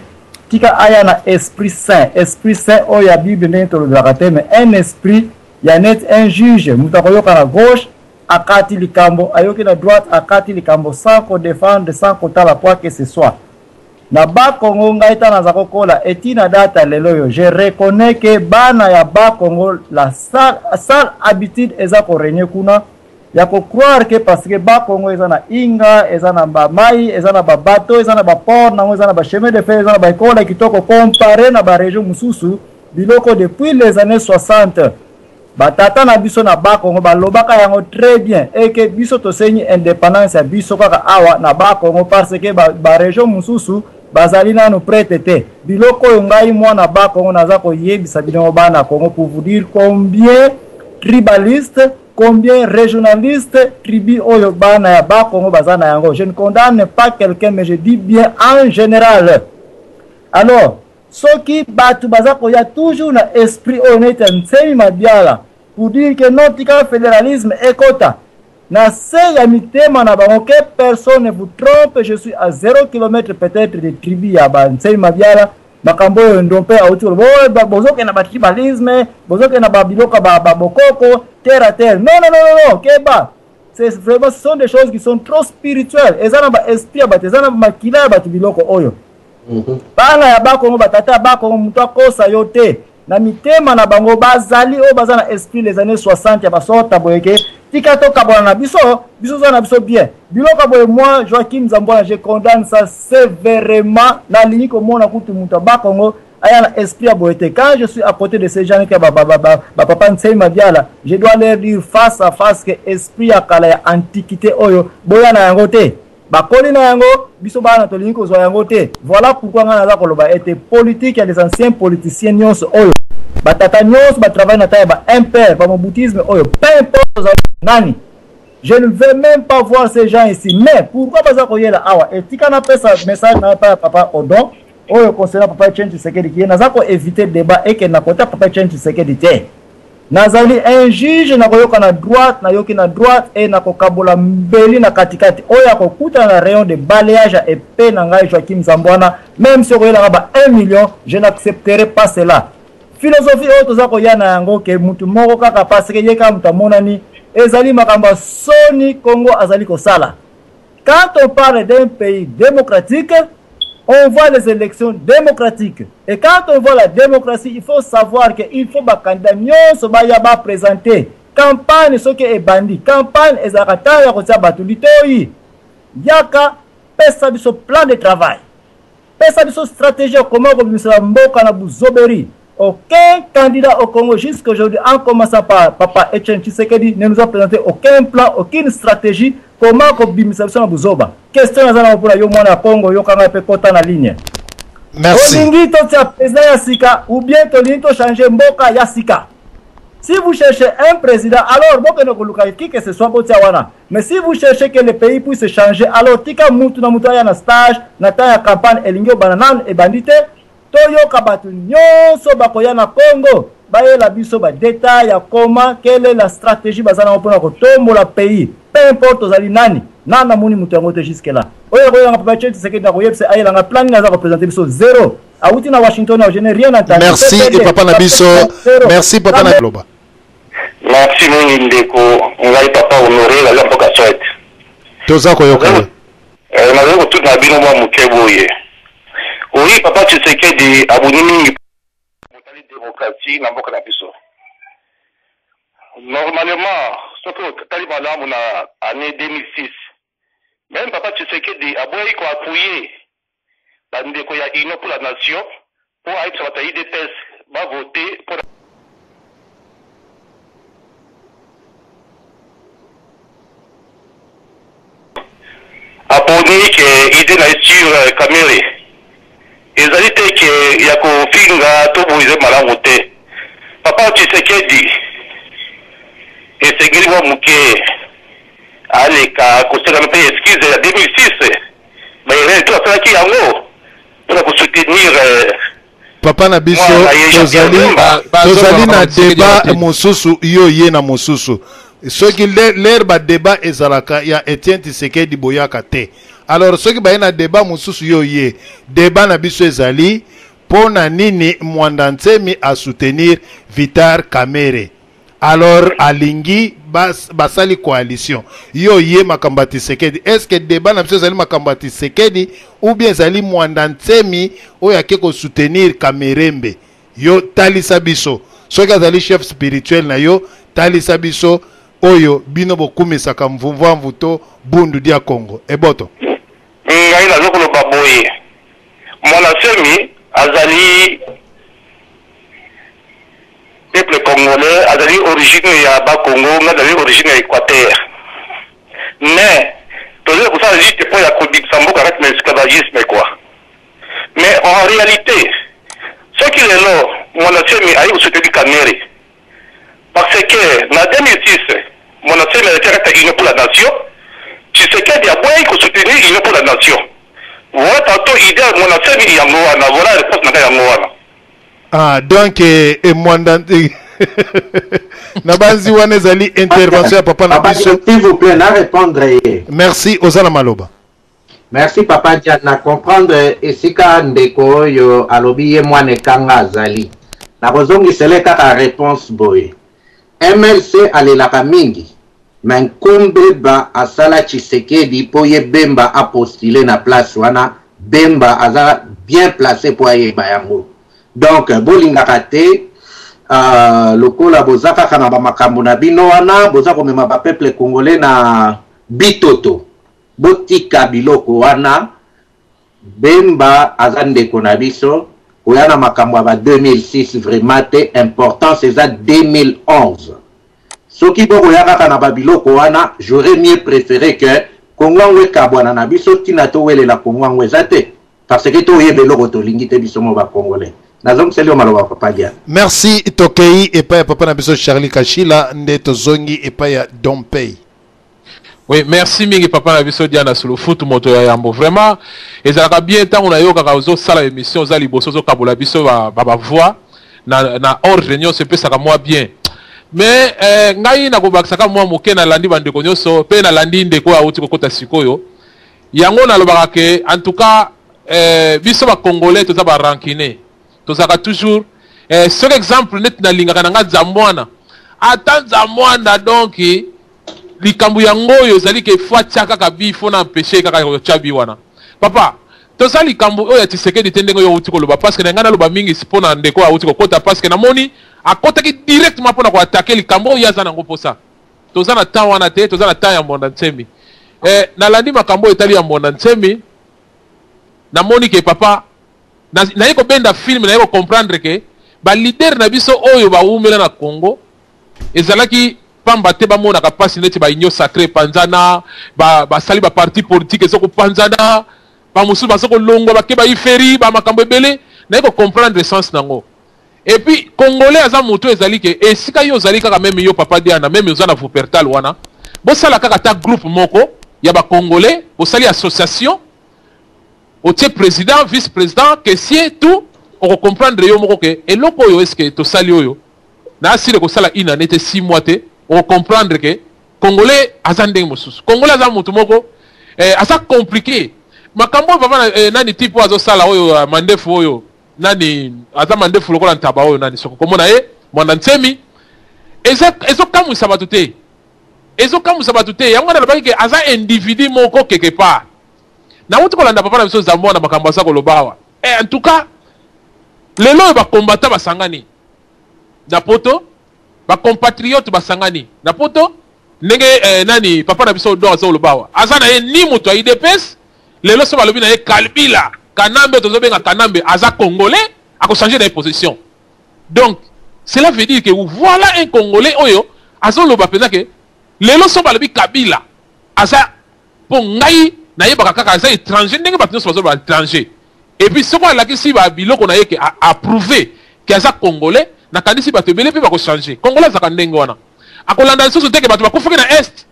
G: tika aya na esprit saint, esprit saint oyo ya Bible ndenge tolobelaka te, mais un esprit ya net un juge. Moto akoyoka na gauche, akati likambo, ayoki na droite, akati likambo, sans kodéfendre, sans kotala quoi que ce soit. Na Bakongo, ngai ta naza kokola etina data lelo oyo, je reconnais ke bana ya Bakongo, la sale habitude eza korégner kuna ya kocroire ke parce que Bakongo eza na Inga, eza na bamai, eza na babateau, eza na baport nango, eza na bachemin de fer, eza na baekole ya kitoko comparé na barégion mosusu. Biloko depuis les années 60, batata na biso na Bakongo balobaka yango très bien eke biso tosengi indépendance ya biso kaka awa na Bakongo, parce que barégion ba mosusu bazali nanu prêtes te. Biloko oyo, ngai mwana Bakongo naza koyebisa bino bana Kongo, pour vous dire combien tribaliste, combien régionaliste tribu oyo bana ya Bakongo baza na yango. Je ne condamne pas quelqu'un, mais je dis bien en général. Alors soki bato baza koya toujours na esprit oyo neti ya Nsemi Mabiala pour dire que non, tika fédéralisme ekota na se ya mitema na bango, que personne ne vous trompe, je suis à 0 km peut-être de tribu ya baNsemi Mabiala. Makambo oyo ndo mpe auti koloba, bozokende na batribalisme, bozokende na babiloko ya babokoko terre à terre. Non, non, non, non, non, keba. C'est vraiment, ce sont des choses qui sont trop spirituelles. Eza na baesprit ya bato, eza na makila ya bato. Biloko oyo, bana ya Bakongo, batata ya Bakongo, moto akosa yo te. Na mitema na bango bazali oyo baza na esprit les années 60 ya basorta boye ke tika tokabwana na biso, biso oza na biso bien. Biloko boye, moi Joakim Zambwana, je condamne ça sévèrement. Nalingi komona kutu moto ya Bakongo aya na esprit ya boye te. Quand je suis à côté de ces gens qui bapapa Nsemi Mabiala, je dois leur dire face à face que esprit ya kala ya antiquité oyo, boya na yango te. Bakoli na yango, biso bana tolingi kozwa yango te. Voilà pourquoi ngai naza koloba ete politique ya les anciens politiciens nyonso oyo, batata nyonso batravaille na ta ya ba-impère, bamobutisme oyo, peu importe ozali nani, je ne veux même pas voir ces gens ici. Mais pourquoi baza koyela awa? Etika napesa message na epai ya papa Odon oyo concernant papa Etienne Tshisekedi, kiye naza koéviter débat ekende na kota papa Etienne Tshisekedi te. Nazali un juge, nakoyoka na droite, nayoki na droite e nakokabola mbeli na katikati. Oyo akokutana na rayon de balayage ya epe na ngai Joakim Zambwana, même si okoyelanga ba 1 million, je n'accepterai pas cela. Philosophie oyo toza koya na yango ke mutu moko kaka, parce que ye kaka moto amonani, ezali makambo ya soni Kongo azali kosala. Quand on parle d'un pays démocratique, on voit les élections démocratiques. Et quand on voit la démocratie, il faut savoir qu'il faut ba candidat nyonso baya ba présenter. Campagne soki ebandi, campagne ezalaka ntango ya kotia bato litoyi. Yaka pesa biso plan de travail. Pesa biso stratégie ya comment kobimisela mboka na buzoberi. Aucun candidat au Congo jusqu'aujourd'hui, en commençant par Papa Etienne Tshisekedi, ne nous a présenté aucun plan, aucune stratégie comment kobimisa biso na buzoba. Question naza na mpona yo mwana ya Congo, yokanga mpe kota na ligne.
B: Merci.
G: Olingi totia président ya sika ou bien tolingi tochange mboka ya sika. Si vous cherchez un président, alors bokende koluka qui que ce soit botia wana. Mais si vous cherchez que le pays puisse changer, alors tika mutu na mutu aya na stage, na temps ya campagne elingi obana nanu ebandi te, toyoka bato nyonso bakoya na Congo bayela biso ba détails ya comment, quelle est la stratégie baza nango mpona kotombola pays, peu importe ozali nani. Na namoni moto yango te jusque là. Oyo akoyelanga Papa Etienne Tshisekedi na koyebisa ayelanga plan nini aza kopresente biso zéro. Awuti na Washington, je n'ai rien entendu.
B: Merci et papa na biso. Merci papa na loba.
H: Merci mingi ndeko ngai papa Honore naza mboka Suède.
B: Toza koyoka yo.
H: Eh, nazali kotuna bino mwa moke boye. Oui, papa Tshisekedi abuni mingi botali démocratie na mboka na biso. Normalement, soki otali malamu na année 2006, même papa Tshisekedi aboyaki ko appuyer bandeko ya Union pour la nation mpo ayebisa bato ya UDPS bavote mpo aponi ke idée na ye sur Kamerhe ezali te ke ya kofinga to boye ezali malamu te. Papa Tshisekedi esengeli mwa moke aleka kosenga mpe excuse ya 2006 ba erreur to asalaki yango mpona kosoutenir
B: Papa na biso, tozali tozali na débat mosusu, yo ye na mosusu. Soki l'air ba débat ezalaka ya Etienne Tshisekedi boyaka te. Alors soki baye na débat mosusu, yo ye débat na biso ezali mpo na nini Mwanda Nsemi a soutenir Vital Kamerhe. Alors alingi bas, basali coalition, yo ye makambo ya Tshisekedi. Est ce que débat na biso ezali makambo ya Tshisekedi ou bien ezali Mwanda Nsemi oyo ake kosoutenir Kamerembe? Yo talisa biso soki azali chef spirituel na yo, talisa biso oyo bino bokumisaka mvumvamvu to bundu dia Congo eboto.
H: Ngai nazo koloba boye, Mwana Nsemi azali peuple congolais, azali origine ya ba Congo, ngai nazali origine ya Equateur. Mais tozali kosala lutte mpo ya kobikisa mboka kati na esclavagisme quoi. Mais en réalité, soki lelo Mwana Nsemi ayi kosoutenir Kamerhe, parce que na 2006 Mwana Nsemi azalaki kati ya Union pour la nation, Tshisekedi aboyaki kosoutenir Union pour la nation. Voilà tantôt idée ya Mwana Nsemi yango wana, voilà réponse na ngai yango wana.
B: Ah, donc eh, eh, Mwanda nabanzi wana ezali intervention ya papa na biso.
D: S'il vous plaît, na répondre ye.
B: Merci, oza na maloba.
D: Merci papa Diane, na comprendre esika ndeko oyo alobi ye mwana ekanga azali. Nakozongisele kaka réponse boye. MLC alelaka mingi, mais Nkumbeba asala Tshisekedi po ye Bemba a postuler na place wana, Bemba aza bien placé po ayeba yango. Donc bolingaka te lokola boza kaka na ba makambo na bino wana, boza komema ba peuple congolais na bitoto. Botika biloko wana, Bemba aza ndeko na biso, koya na makambo ya ba 2006 vraiment te, importance eza 2011. Soki bokoya kaka na ba biloko wana, j'aurais mieux préféré que Congo yango ekabwana na biso, tina towelela Congo yango eza te, parce que toyeba eloko tolingi te biso mo ba Congolais. Nazongiseli yo maloba papa Diane.
B: Merci, tokei epai ya papa na biso Charlie Kashila, nde tozongi epai ya Dompey.
I: Oui, merci mingi papa na biso Diana Sulufutu moto ya yambo. Vraiment ezalaka bien tango na yokaka ozo sala émission oza liboso ozo kabola biso ba ba, ba voix na na ordre nyonso epesaka mwa bien. Mais eh, ngai nakobakisaka mwa moke, nalandi bandeko nyonso mpe nalandi ndeko oyo awuti kokota sikoyo. Yango nalobaka ke en tout cas eh, biso ba Congolais toza ba rancunier. Tozalaka toujours eh, soki exemple neti nalingaka na nga Nzambwana, ata Nzambwana donc likambo yango oyo ezali ke faut atia kaka bi, faut na empêcher kaka kotia bi wana. Papa, toza likambo oyo ya Tshisekedi te ndenge oyo outi koloba, parce que na ngai naloba mingi mpo na ndeko oyo auti kokota, parce que namoni akotaki directement mpona koattaquer likambo oyo ye aza nango mposa. Toza na temps wana te, toza na temps ya Mwanda Nsemi. Nalandi makambo oyo etali ya Mwanda Nsemi, namoni ke papa naye kobenda film, naye kocomprendre ke baleader na biso oyo bawumela na Congo ezalaki pamba te. Bamonaka mpasi neti baunion sacrée epanzana, basali baparti politique eza kopanzana, bamosusu baza kolongwa, bake baiferi bamakambo ebele. Naye kocomprendre sens nango. Et puis Congolais aza moto ezali ke esika yo ozali kaka, même yo papa Diana, même oza na Wuppertal wana, bosala kaka ata groupe moko ya bacongolais, bosali association, otie président, vice président, caissier, tout, okocomprendre yo moko ke eloko oyo eske tosali oyo na asile kosala une année te, 6 mois te, okocomprendre ke Congolais aza ndenge mosusu. Congolais aza motu moko aza compliqué. Makambo oyo papa nani type oyo azosala oyo, mandefu oyo nani, aza mandefu lokola ntaba oyo nani, soko komona ye Mwanda Nsemi, ezokamwisa bato te, ezokamwisa bato te. Yango wana alobaki ke aza individu moko quelque part. Nauti kolanda papa na biso Zambo na makambo aza koloba awa. En tout cas lelo oyo bakombata basangani na poto, bacompatriote basangani na poto ndenge nani papa na biso Odon aza koloba awa, aza na ye ni moto ya UDPS. Lelo so balobi na ye Kalbila Kanambe, tozobenga Kanambe, aza Congolais, akochange na ye position. Donc cela veut dire que voilà un Congolais oyo azoloba mpenza ke lelo so balobi Kabila aza, mpo ngai nayebaka kaka aza étranger, ndenge bato nyonso bazoloba étranger. Et puis soko alakisi biloko na ye ke approuvé ke aza Congolais, nakanisi bato ebele mpe bakochange. Congolais azalaka ndenge wana, akolanda lisusu te ke bato bakufaki na Est,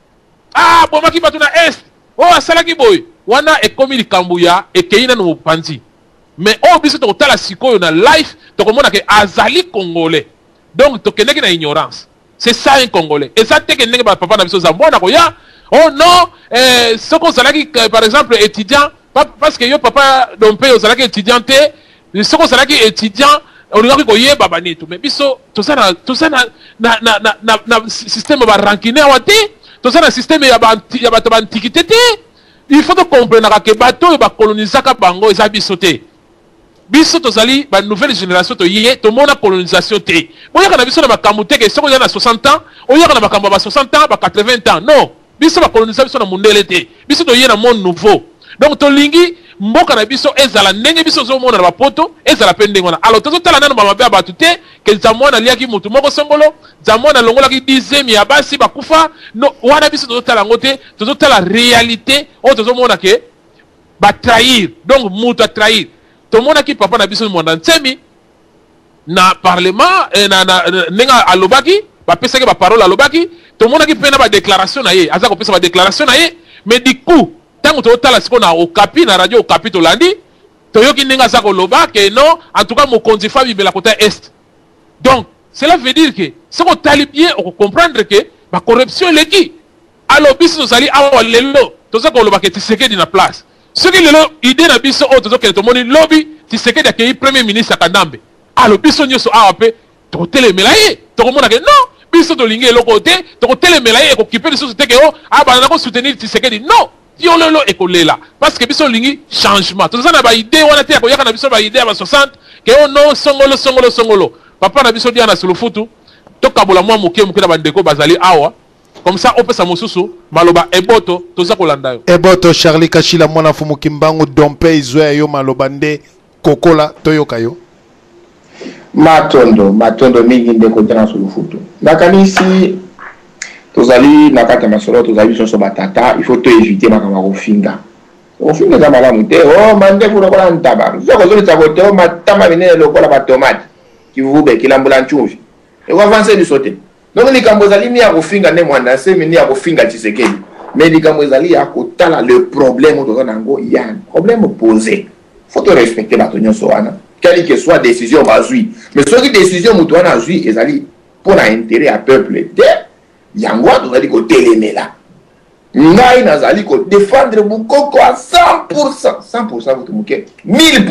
I: ah, bomaki bato na Est, oyo asalaki boye. Wana ekomi likambo ya ekei nano mopanzi. Mais oyo biso tokotala sikoyo na life, tokomona ke azali Congolais. Donc tokendeki na ignorance. C'est ça un Congolais. Eza te ke ndenge bapapa na biso za mwana koya, oh non, soki ozalaki par exemple étudiant, parce que yo papa Dompe ozalaki étudiant te, soki ozalaki étudiant olingaki koyeba banitu. Mais biso toza na système ya barancune awa te, toza na système ya bato baantiquité te. Il faut tocomprenaka ke bato oyo bakolonisaka bango eza biso te. Biso tozali banouvelle génération, toye tomona colonisation te. Boyaka na biso na makambo te ke soki oza na 60 ans oyaka na makambo ya ba 60 ans, ba 80 ans. Non, biso bakolonisa biso na mondele te. Biso toye na monde nouveau. Donc tolingi mboka na biso ezala ndenge biso ozomona na bapoto, ezala mpe ndenge wana. Alors tozotala nano bamabe ya bato te, ke Nzamwana aliaki motu moko songolo, Nzamwana alongolaki dizemi ya basi bakufa. No, wana biso tozotala yango te. Tozotala réalité oyo tozomona ke batrahir. Donc moto atrahir, tomonaki papa na biso Mwanda Nsemi na parlement, na ndenge alobaki, bapesaki baparole, alobaki, tomonaki mpe na badéclaration na ye, aza kopesa badéclaration na ye. Mais du coup ntango tozotala sikoyo na Okapi, na radio Okapi, tolandi, toyoki ndenge aza koloba ke non, en tout cas mokonzi fa bibela kota Est. Donc cela veut dire que soki otali bien, okocomprendre ke bacorruption eleki. Alors biso tozali awa lelo, toza koloba ke Tshisekedi na place. Soki lelo idée na biso oyo tozokende, tomoni lobi Tshisekedi akei premier ministre ya Kanambe, alors biso nyonso awa mpe tokotelemela ye. Tokomona ke non, biso tolingi eloko te, tokotelemela ye. Ekokipe lisusu te ke o abanda na kosoutenir Tshisekedi. Non, yo lelo ekolela, parce que biso olingi changement. Toza na baidée wana te ya koyaka na biso baidée ya ba 60 ke o non, songolo songolo songolo. Papa na biso Diana Sulufutu, tokabola mwa moke moke na bandeko bazali awa, comme ça opesa mosusu maloba. Eboto, toza kolanda yo.
B: Eboto Charlie Kashila, mwana fumu Kimbangu. Dompe, izwa ya yo maloba nde kokola, toyoka yo.
A: Matondo, matondo mingi ndeko Diana Sulufutu. Nakanisi tozali na kati ya masolo, tozali biso nyonso batata. Il faut toéviter makambo ya kofinga. Kofinga eza malamu te. O mandefu lokola ntaba, soki ozolisa kote, o matama minene lokola batomate, kivube kilambula ncumvi, ekoavancer biso te. Donc likambo ezali ni ya kofinga nde Mwanda Nsemi, ni ya kofinga Tshisekedi, mais likambo ezali ya kotala le problème oyo toza na yango. Ya problème posé, faut torespecte bato nyonso wana, quelle que soit décision bazwi. Mais soki décision moto wana azwi ezali mpo na intérêt ya peuple te, yango wana tozali kotelemela. Ngai nazali kodefendre Bukoko à 100, 100 kutu moke, 1000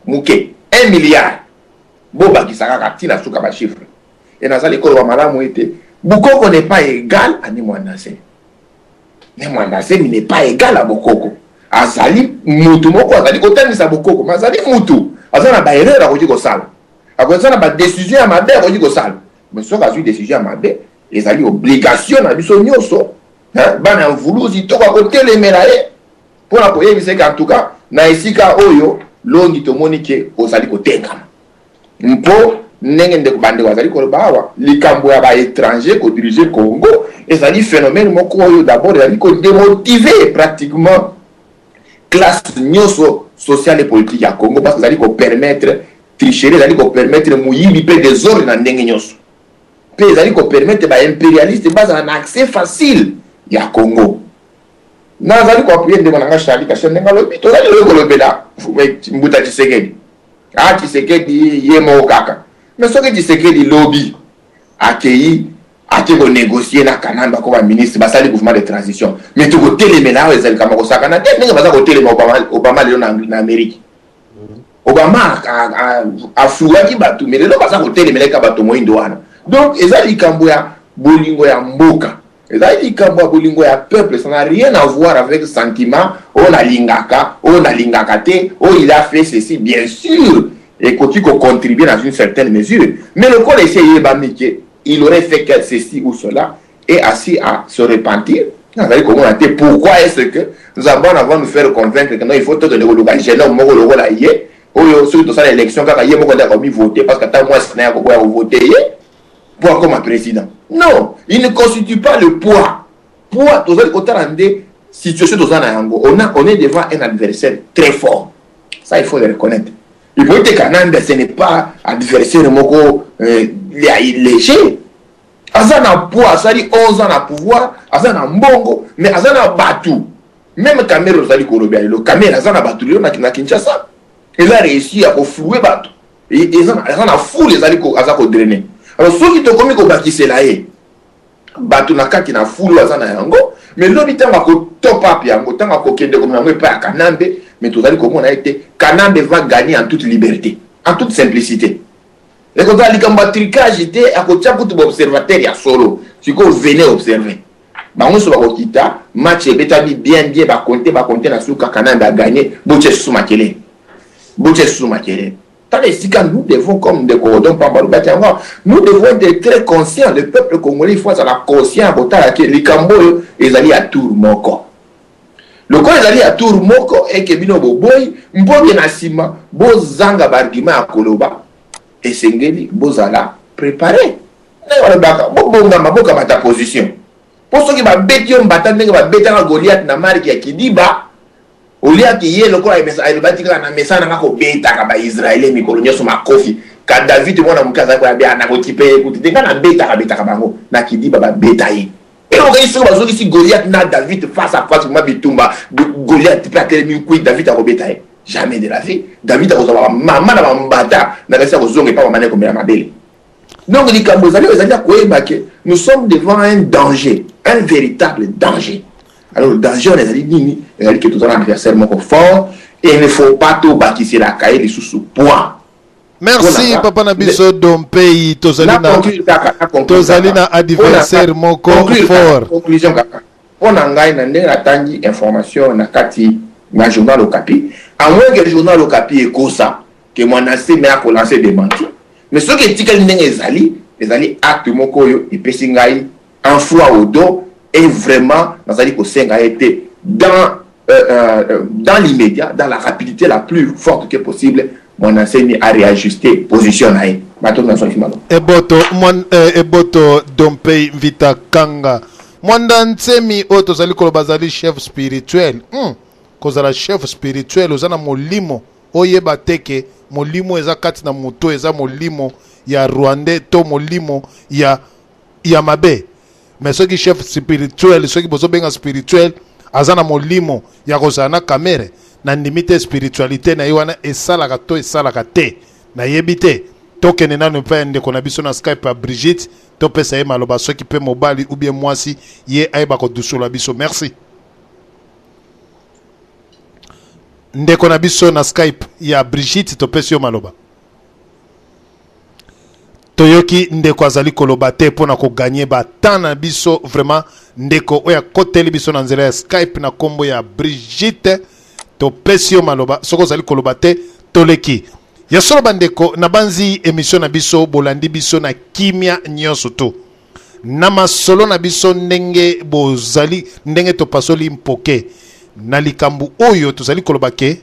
A: moke, 1 milliard, bobakisa kaka ntina suka bachiffre. E nazali koloba malamu ete Bukoko n'est pas égal à Ne Mwanda Nsemi. Ne Muanda Nsemi n'est pas égal à Bokoko. Azali mutu moko azali kotangisa Bokoko, mais azali mutu aza na ba erreur akoki kosala. Akoki na ba décision ya mabe akoki kosala. Mais soki azwi décision ya mabe, ezali obligation na biso nyonso, hein, bana ya mvuluzi tokoka kotelemela ye mpo na koyebisa eke en tout cas na esika oyo longi tomoni ke ozali kotengama. Mpo ndenge ndeko bandeko bazali koloba awa, likambo ya ba etrangers ko diriger Congo ezali phenomène moko oyo d'abord ezali ko demotiver pratiquement classe nyoso sociale et politique ya Congo parce que ezali ko permettre tricherie, ezali ko permettre moyibi mpe desordre na ndenge nyoso, mpe ezali ko permettre ba imperialistes bazala na accès facile ya Congo. Nazali ko appuyer ndeko na nga Charly Kasha ndenge alobi, tozali lelo kolobela Mbuta Tshisekedi. Ah Tshisekedi ye moko kaka. Mais soki Tshisekedi lobi akeyi ake ko negocier na Kanambe akoma ministre basali gouvernement de transition mais tokotelemela awa ezali kama kosakana te ndenge baza kotelema Obama, Obama lelo na, na Amerique. Obama afluaki bato mais lelo baza kotelemela eka bato moindo wana. Donc eza likambo ya bolingo ya mboka. Ezali likambo ya bolingo ya peuple, ça n'a rien à voir avec sentiment oyo nalingaka, oyo nalingaka te, oyo il a fait ceci, bien sûr ekoki ko contribuer dans une certaine mesure, mais lokola esi eyebami que il aurait fait que ceci ou cela et assis à se repentir, nazali komona te pourquoi est-ce que Nzambe wana va nous faire convaincre que non, il faut tokende koluka jeune homme moko lokola ye oyo soki tosala élection kaka ye moko nde akomi voter parce que ata mwasi na ye akoboya kovote ye po akoma president. Non, il ne constitue pas le poids. Poids tozali kotala nde situation toza na yango. On a, on est devant un adversaire très fort. Ça, il faut le reconnaître. Hippolyte Kanambe, ce n'est pas adversaire moko euh, léger. Aza na poids, asali 11 ans na pouvoir, aza na mbongo, mais aza na batu. Même Kamere ozali kolobela lelo, Kamere aza na batu lelo na Kinshasa. Il a réussi à koflouer batu. Eza na foule ezali aza ko drainer. Alors soki tokomi kobakisela ye bato na kati na fulu aza na yango, mais lobi ntango ako top up yango, ntango akokende komema yango epai ya Kanambe, mais tozali komona ete Kanambe va gagner en toute liberté, en toute simplicité. Ekozala likambo ya trucage te, akotia kutu ba observateur ya solo. Sikoyo venez observer. Bango nyonso bakokita, match ebetami bien bien, bakonte bakonte na suka Kanambe a gagner, botia susu makelele. Botia susu makelele. Tala esika nous devons comme ndeko Odon Pamba alobaki yango, nous devons être très conscients, le peuple congolais il faut azala conscient ya kotala ke likambo oyo ezali ya tour moko. Lokola ezali ya tour moko eke bino boboyi mpo ke na nsima bozanga ba argument ya koloba, esengeli bozala prepare. Ndenge balobaka bobongama, bokamata position. Mpo soki babeti yo mbata ndenge babetaka Goliath na marque ya kidiba, Oliaki ye lokola alobaki kaka na mesana nga kobetaka ba Israelien mikolo nyonso makofi. Ka David mwana moke azalaki koya bia nakokipe ye kutu te, nga nabetaka betaka bango na kidiba babeta ye. Eloko soki bazongisi Goliath na David face à face ma bitumba, Goliath pe atelemi nkui, David akobeta ye. Jamais de la vie. David akozwa ba mama na ba mbata na kasi akozonga epa mama na ye komela mabele. Donc likambo ezali ezali ya koyeba ke nous sommes devant un danger, un véritable danger. Alors danger wana ezali nini? Ezali ke toza na adversaire moko fort et il ne faut pas tobakiselaka ye lisusu poids.
B: Merci papa na biso Dompei, tozali na tozali na adversaire moko fort.
A: Conclusion kaka. Mpo na ngai na ndenge natangi information na kati na journal Okapi, à moins que journal Okapi ekosa que Mwana Nsemi ako lancer dementi, mais soki etikali ndenge ezali, ezali acte moko oyo epesi ngai un froid au dos et vraiment nazali kosenga ye te dans euh, euh, dans l'immédiat, dans la rapidité la plus forte que possible, Mwana Nsemi a réajusté position na ye. Bato na soki malo.
B: Eboto mwan, eh, Eboto Dompei Mvita Kanga. Mwanda Nsemi oyo tozali koloba azali chef spirituel. Kozala chef spirituel oza na molimo oyeba te ke molimo eza kati na moto eza molimo ya rwandais to molimo ya ya mabe. Mais soki chef spirituel, soki bozobenga spirituel aza na molimo ya kozala na Kamere, na ndimi te spiritualité na ye wana esalaka to esalaka te, nayebi te. Tokende nanu epai ya ndeko na biso na Skype ya Brigitte, topesa ye maloba soki pe mobali ou bien mwasi ye ayeba kodusola biso. Merci. Ndeko na biso na Skype ya Brigitte, topesi yo maloba. Toyoki ndeko azali koloba te mpo na ko gagner ba temps na biso vraiment ndeko oyo akoteli biso na nzela ya Skype na kombo ya Brigitte topesi yo maloba soki ozali koloba te toleki ya solo bandeko nabanzi emission na biso bolandi biso na kimia nyonso tu na masolo na biso ndenge bozali ndenge topasoli mpoke na likambo oyo tozali koloba ke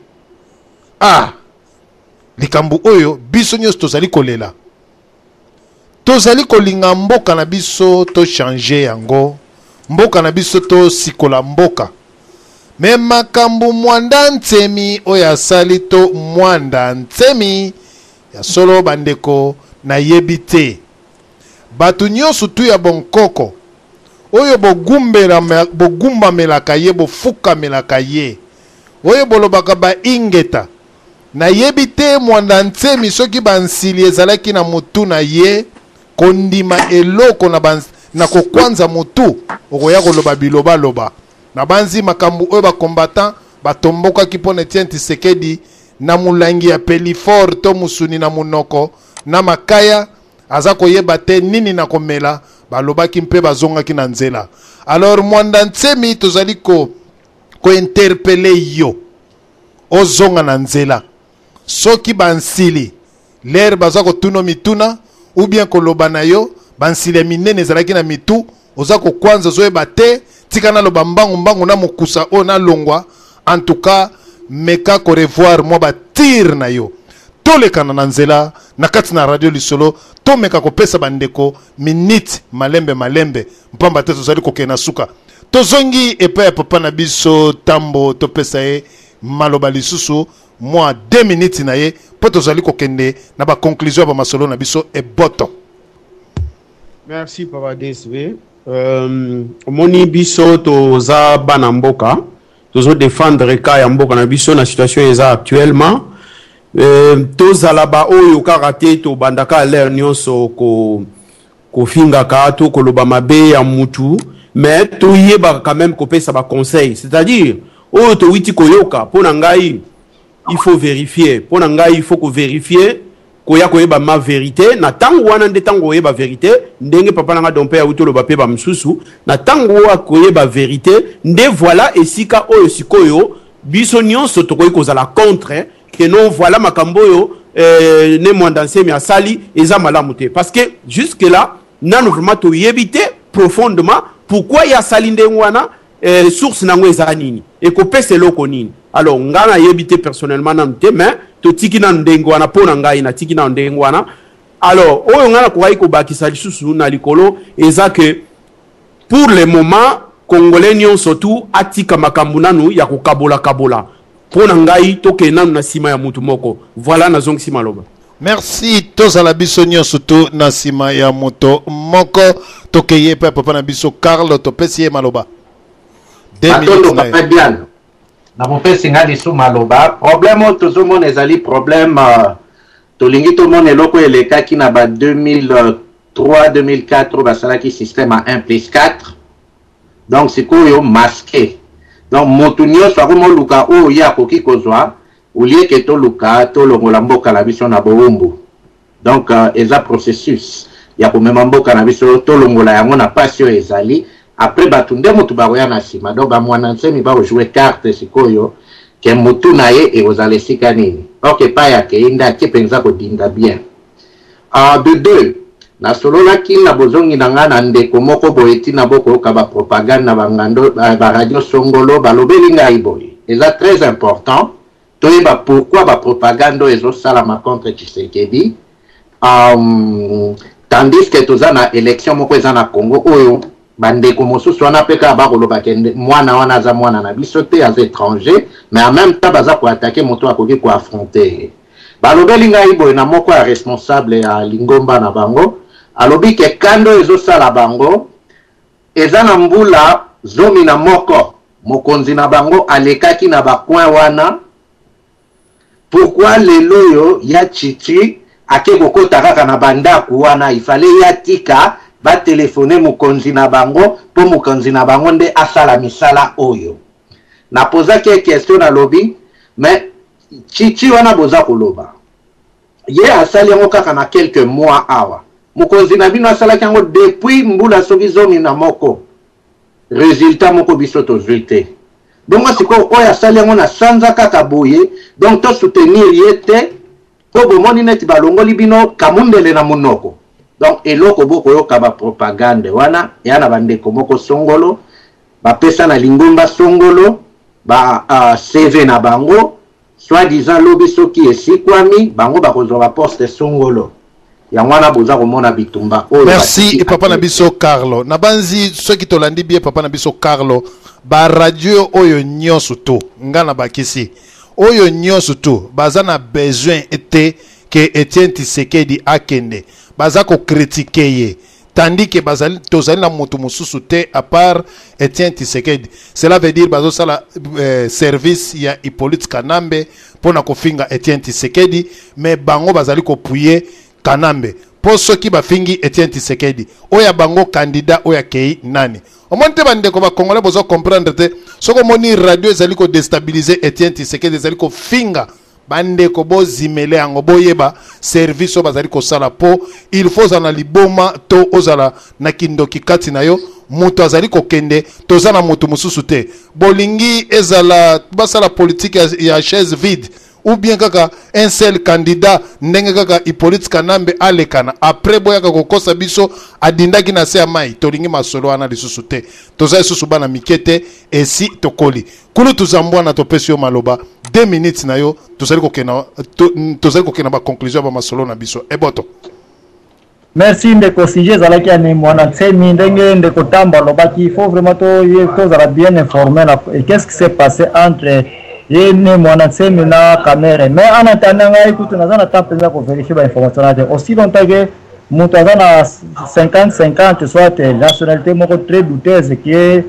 B: ah Likambo oyo biso nyonso tozali kolela. Tozali kolinga mboka na biso to changer yango, mboka na biso tosikola mboka. Me makambo Mwanda Nsemi oyo asali to Mwanda Nsemi ya solo bandeko nayebi te. Bato nyonso tu ya bonkoko oyo bogumbamelaka ye, bofukamelaka ye, oyo bolobaka ba ingeta, Nayebi te Mwanda Nsemi soki ba nsili ezalaki na mutu na ye kondima eloko na ba na kokwanza mutu okoya koloba biloba loba. Nabanzi makambo oyo ba combattants batombokaki mpo na Etienne Tshisekedi na mulangi ya Pelifor to musuni na munoko na makaya aza koyeba te nini na komela balobaki mpe bazongaki na nzela. Alors Mwanda Nsemi tozali ko ko interpeller yo ozonga na nzela soki ba nsili lere baza kotuna mituna ou bien koloba na yo ba nsili ya minene ezalaki na mitu oza kokwanza ozoyeba te tika naloba mbangu mbangu na mokusa oyo nalongwa en tout cas meka ko revoir mwa ba tire na yo tolekana na nzela na kati na radio lisolo tomeka kopesa bandeko minute malembe malembe mpamba te tozali kokende na suka tozongi epai ya papa na biso tambo topesa ye maloba lisusu mwa 2 minutes na ye mpo tozali kokende na baconclusion ya bamasolo na biso eboto.
E: Merci papa DSV. Omoni biso toza bana mboka tozo défendre cas ya mboka na biso na situation eza actuellement. Tozala ba oyo kaka te tobandaka l'air nyonso ko kofingaka to koloba mabe ya mutu mais toyebaka quand même kopesa ba conseil, c'est-à-dire oyo towiti koyoka mpo na ngai il faut vérifier, mpo na ngai il faut ko vérifier koya koyeba ma vérité na ntango wana nde ntango oyeba vérité ndenge papa na nga Dompe awuti oloba mpe bamosusu na ntango oyo akoyeba vérité nde voilà esika oyo sikoyo biso nyonso tokoki kozala contre que non voilà makambo oyo ne Mwanda Nsemi asali eza malamu te parce que jusque là nanu vraiment toyebi te profondément pourquoi ye asali ndenge wana source nango eza nini ekopesa eloko nini. Alors nga nayebi te personnellement nanu te mais totiki nanu ndenge wana mpo na ngai natiki nanu ndenge wana. Alors oyo nga nakokaki kobakisa lisusu na likolo eza que pour le moment congolais nyonso tu atika makambo nanu ya kokabola kabola mpo na ngai tokende nanu na nsima ya mutu moko. Voilà, nazongisi maloba.
B: Merci, tozala biso nyonso tu na nsima ya moto moko. Tokeye mpe papa na biso Carlo, topesi ye maloba.
D: Matondo papa Diane na mopesi nga lisu maloba. Problème oyo tozomona ezali problème tolingi tomona eloko elekaki na ba 2003 2004 basalaki système ya 1 plus 4 donc sikoyo masqué donc motu nyonso akomoluka oyo ye akoki kozwa ulieke toluka tolongola mboka na biso na bowumbu. Donc eza processus ya komema mboka na biso tolongola yango na pasi oyo ezali après batu nde motu bakoya na nsima. Donc bamwana nsemi bakojouer carte sikoyo ke motu na ye ekozala esika nini ok epai akei nde ake mpenza kodinda bien. De deux nasololaki na bozongi na nga na ndeko moko boye ntina bokoyoka bapropagande na bangando baradio songolo balobeli ngai boye eza très important toyeba pourquoi bapropagande oyo ezosalama contre Tshisekedi tandis que toza na élection moko eza na Congo oyo bandeko mosusu wana mpe kaka bakoloba ke mwana wana aza mwana na biso te aza étranger mais en même temps baza koatake moto akoki koaffronter ye. Balobeli ngai boye na moko ya responsable ya lingomba na bango alobi ke kando ezosala bango eza na mbula 11 mokonzi na bango alekaki na bacoin wana pourquoi lelo oyo ya Chichi ake kokota kaka na bandaku wana il fallait ya tika batelefone mokonzi na bango mpo mokonzi na bango nde asala misala oyo. Napozaki ye question nalobi mais Chichi wana boza koloba ye asali yango kaka na quelques mois awa. Mokonzi na bino asalaki yango depuis mbula soki 11. Resultat moko biso tozui te. Bongo sikoyo oyo asali yango na sanza kaka boye, donc to soutenir ye te po bomoni neti balongoli bino kamundele na munoko. Donc eloko bokoyoka ba propagande wana eya na ba ndeko moko songolo bapesa na lingomba songolo ba uh, CV na bango soit disant lobi soki esikwami bango bakozwa ba poste songolo. Yango wana boza komona bitumba oyo.
B: Merci papa na biso Carlo. Nabanzi soki tolandi bien papa na biso Carlo, ba radio oyo nyonso to nga na bakisi oyo nyonso to baza na besoin te ke Etienne Tshisekedi akende, baza ko critiquer ye tandis que bazali tozali na moto mosusu te à part Etienne Tshisekedi. Cela veut dire bazosala eh, service ya Hippolyte Kanambe mpo na kofinga Etienne Tshisekedi, mais bango bazali kopuye Kanambe mpo soki bafingi Etienne Tshisekedi oyo ya bango candidat oyo akei nani? Omoni te bandeko ba congolais bozo comprendre te, soki omoni radio ezali ko destabiliser Etienne Tshisekedi, ezali kofinga bandeko, bozimele yango, boyeba service oyo bazali kosala, po il faut ozala na liboma to ozala na kindoki kati na yo. Moto azali kokende, toza na moto mosusu te. Bolingi ezala basala politique ya chaise vide ou bien kaka un seul candidat ndenge kaka Hippolyte Kanambe alekana, après boyaka kokosa biso adindaki na se ya mai. Tolingi masolo wana lisusu te, toza lisusu bana mike te, esi tokoli. Kulutu Zambwana, topesi yo maloba 2 minutes na yo, tozali kokenda tozali kokenda ba conclusion ya ba masolo na biso. Eboto.
G: Merci ndeko. Sujet ezalaki ya Ne Muanda Nsemi, ndenge ndeko Tambo alobaki, il faut vraiment tozala bien informé na qu'est-ce qui s'est passé entre ye Ne Muanda Nsemi na Kamerhe. Mais en attendant, ngai kutu naza na temps mpenza kovérifier ba information na te. Aussi longtemps que moto aza na 50-50, soit nationalité moko très douteuse qui est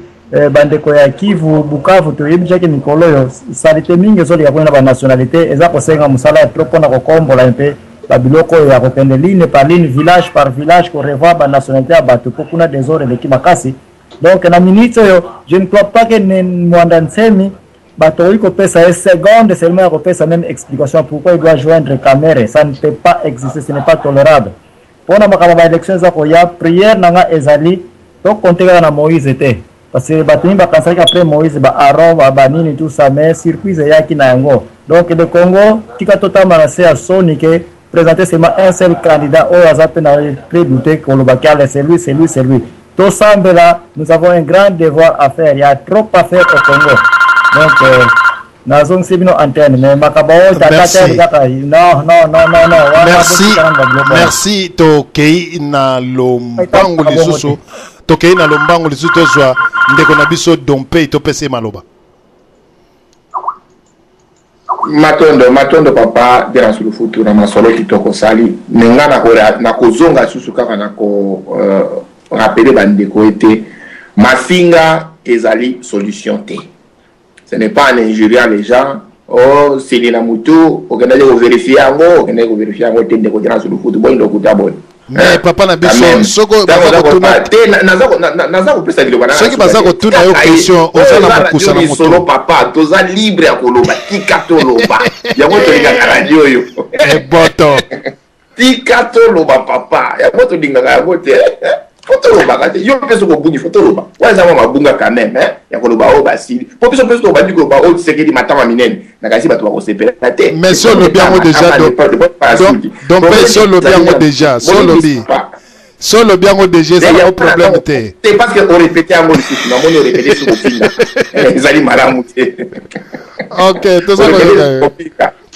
G: bandeko ya Kivu, Bukavu, toyebisaki mikolo oyo salite mingi ezoleka kuna na banationalité, eza kosenga mosala ya trop mpona kokombola mpe babiloko oyo ya kokende ligne par ligne, village par village, korevoir banationalité ya bato, mpo kuna désordre eleki makasi. Donc na minute oyo, je ne crois pas que Ne Muanda Nsemi bato okoki kopesa ye seconde seulement ya kopesa même explication pourquoi il doit joindre Kamerhe. Ça ne peut pas exister, ce n'est pas tolérable. Mpona makambo ya baélection eza koya, prière na nga ezali tokonte kaka na Moïse te, parce que bato mingi bakanisaki après Moïse ba Aaron banini tout ça, mais surprise eyaki na yango. Donc le Congo tika totamba na se ya soni ke présenter seulement un seul candidat oyo aza mpe na très douté kolobaki ale c'est lui, c'est lui, c'est lui. Tosambela, nous avons un grand devoir à faire, il y a trop à faire au Congo. Donc nazongisi bino antenne, mais makambo oyo tata te kaka non, non, non, non, non.
B: Merci, merci. Tokei na lombangu lisusu, tokei na lombangu lisusu, tozwa ndeko na biso Dompei, topesa ye maloba.
A: Matondo, matondo papa de la Sulufutu na masolo kitoko osali. Me nga nakozonga lisusu kaka na ko rappeler bandeko ete mafinga ezali solution te. Ce n'est pas en injuriant les gens. Oh, sili na mutu, okendaki kovérifier yango, okendaki kovérifier yango te, ndeko de la Sulufutu, boni lokuta boni.
B: Mais papa na biso, soko baza kotuna
A: te, naza kopesa liloba na
B: soki baza kotuna yo question, oza na mokusa na
A: moto. Papa, toza libre ya koloba, tika toloba. Yango tolingaka radio oyo.
B: Eboto.
A: Tika toloba papa, yango tolingaka yango te. Fo tolobaka te. Yo mpe soki obungi, fo toloba. Wana eza mwa mabunga quand même, hein, ya koloba oyo basili. Po biso mpe soki tobandi koloba oyo Tshisekedi matama minene, nakasi bato bakosepela te.
B: Mais so olobi yango déjà, donc mpe so olobi yango déjà, so olobi so olobi yango déjà, ezalaka problème te.
A: Te, parce que orépété yango lisusu, namoni orépété soki ofinga ezali malamu te.
B: Ok, toza koyoka yo.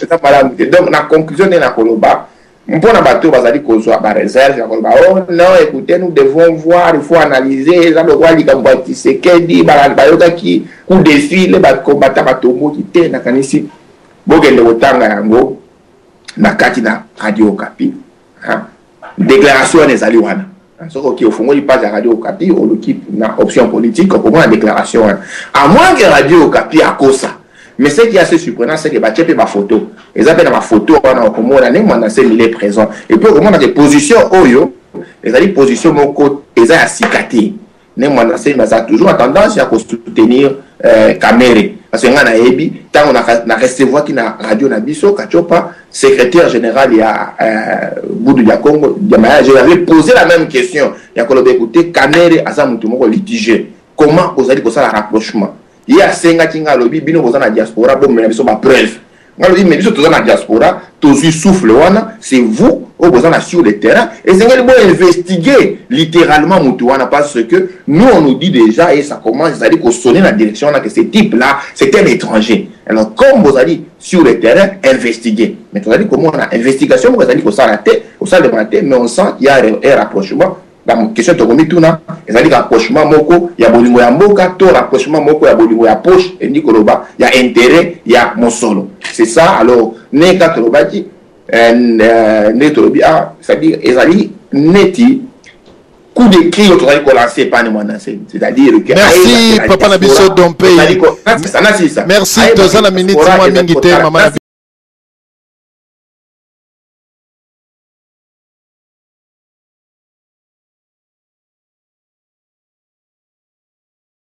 A: Eza malamu te. Donc na conclusion nde nakoloba mpona bato bazali kozwa ba réserve ya koloba oh non, écoutez, nous devons voir, il faut analyser, eza lokola likambo ya Tshisekedi, bayokaki coup de fil, bakombata batomboki te. Nakanisi bokende kotanga yango na kati na Radio Okapi. Déclaration wana ezali wana. Soki oki ofungoli page ya Radio Okapi, oluki na option politique, okomona déclaration wana, à moins que Radio Okapi akosa. Mais ce qui est assez surprenant, c'est que batie mpe bafoto, eza mpe na bafoto wana, okomona Ne Muanda Nsemi il est présent. Et puis okomona ke position oyo ezali position moko eza ya sika te. Ne Muanda Nsemi aza toujours na tendance ya kosoutenir Kamerhe. Parce que nga nayebi ntango na recevoirki na radio na biso Kachopa, secrétaire général ya Budu ya Congo Diamaya, je avais posé la même question ya koloba: écoutez, Kamerhe aza motu moko litigieux, comment ozali kosala rapprochement? Ye asengaki nga, alobi: bino boza na diaspora, bomela biso bapreuve. Nga alobi: mais biso toza na diaspora, tozwi souffle wana, c'est vous oyo boza na sur le terrain, esengeli boinvestiguer littéralement motu wana, parce que nous, on nous dit déjà, et ça commence, ezali kosonner na direction wana, que ce type là, c'est un étranger. Alors, comme bozali sur le terrain, investiguer. Mais tozali komona investigation moko ezali kosala te, kosalema te, mais on sent qu'il y a un rapprochement. La question tokomi tuna ezali: rapprochement moko ya bolingo ya mboka to rapprochement moko ya bolingo ya poche, elingi koloba ya intérêt ya mosolo? C'est ça. Alors, ndenge kaka tolobaki, ndenge tolobi, ah, c'est-à-dire ezali neti coup de cri oyo tozali kolancer epani mwana, c'est-à-dire
B: que Merci, papa na biso Dompei. Merci. Toza na minute mwa mingi te, mama na.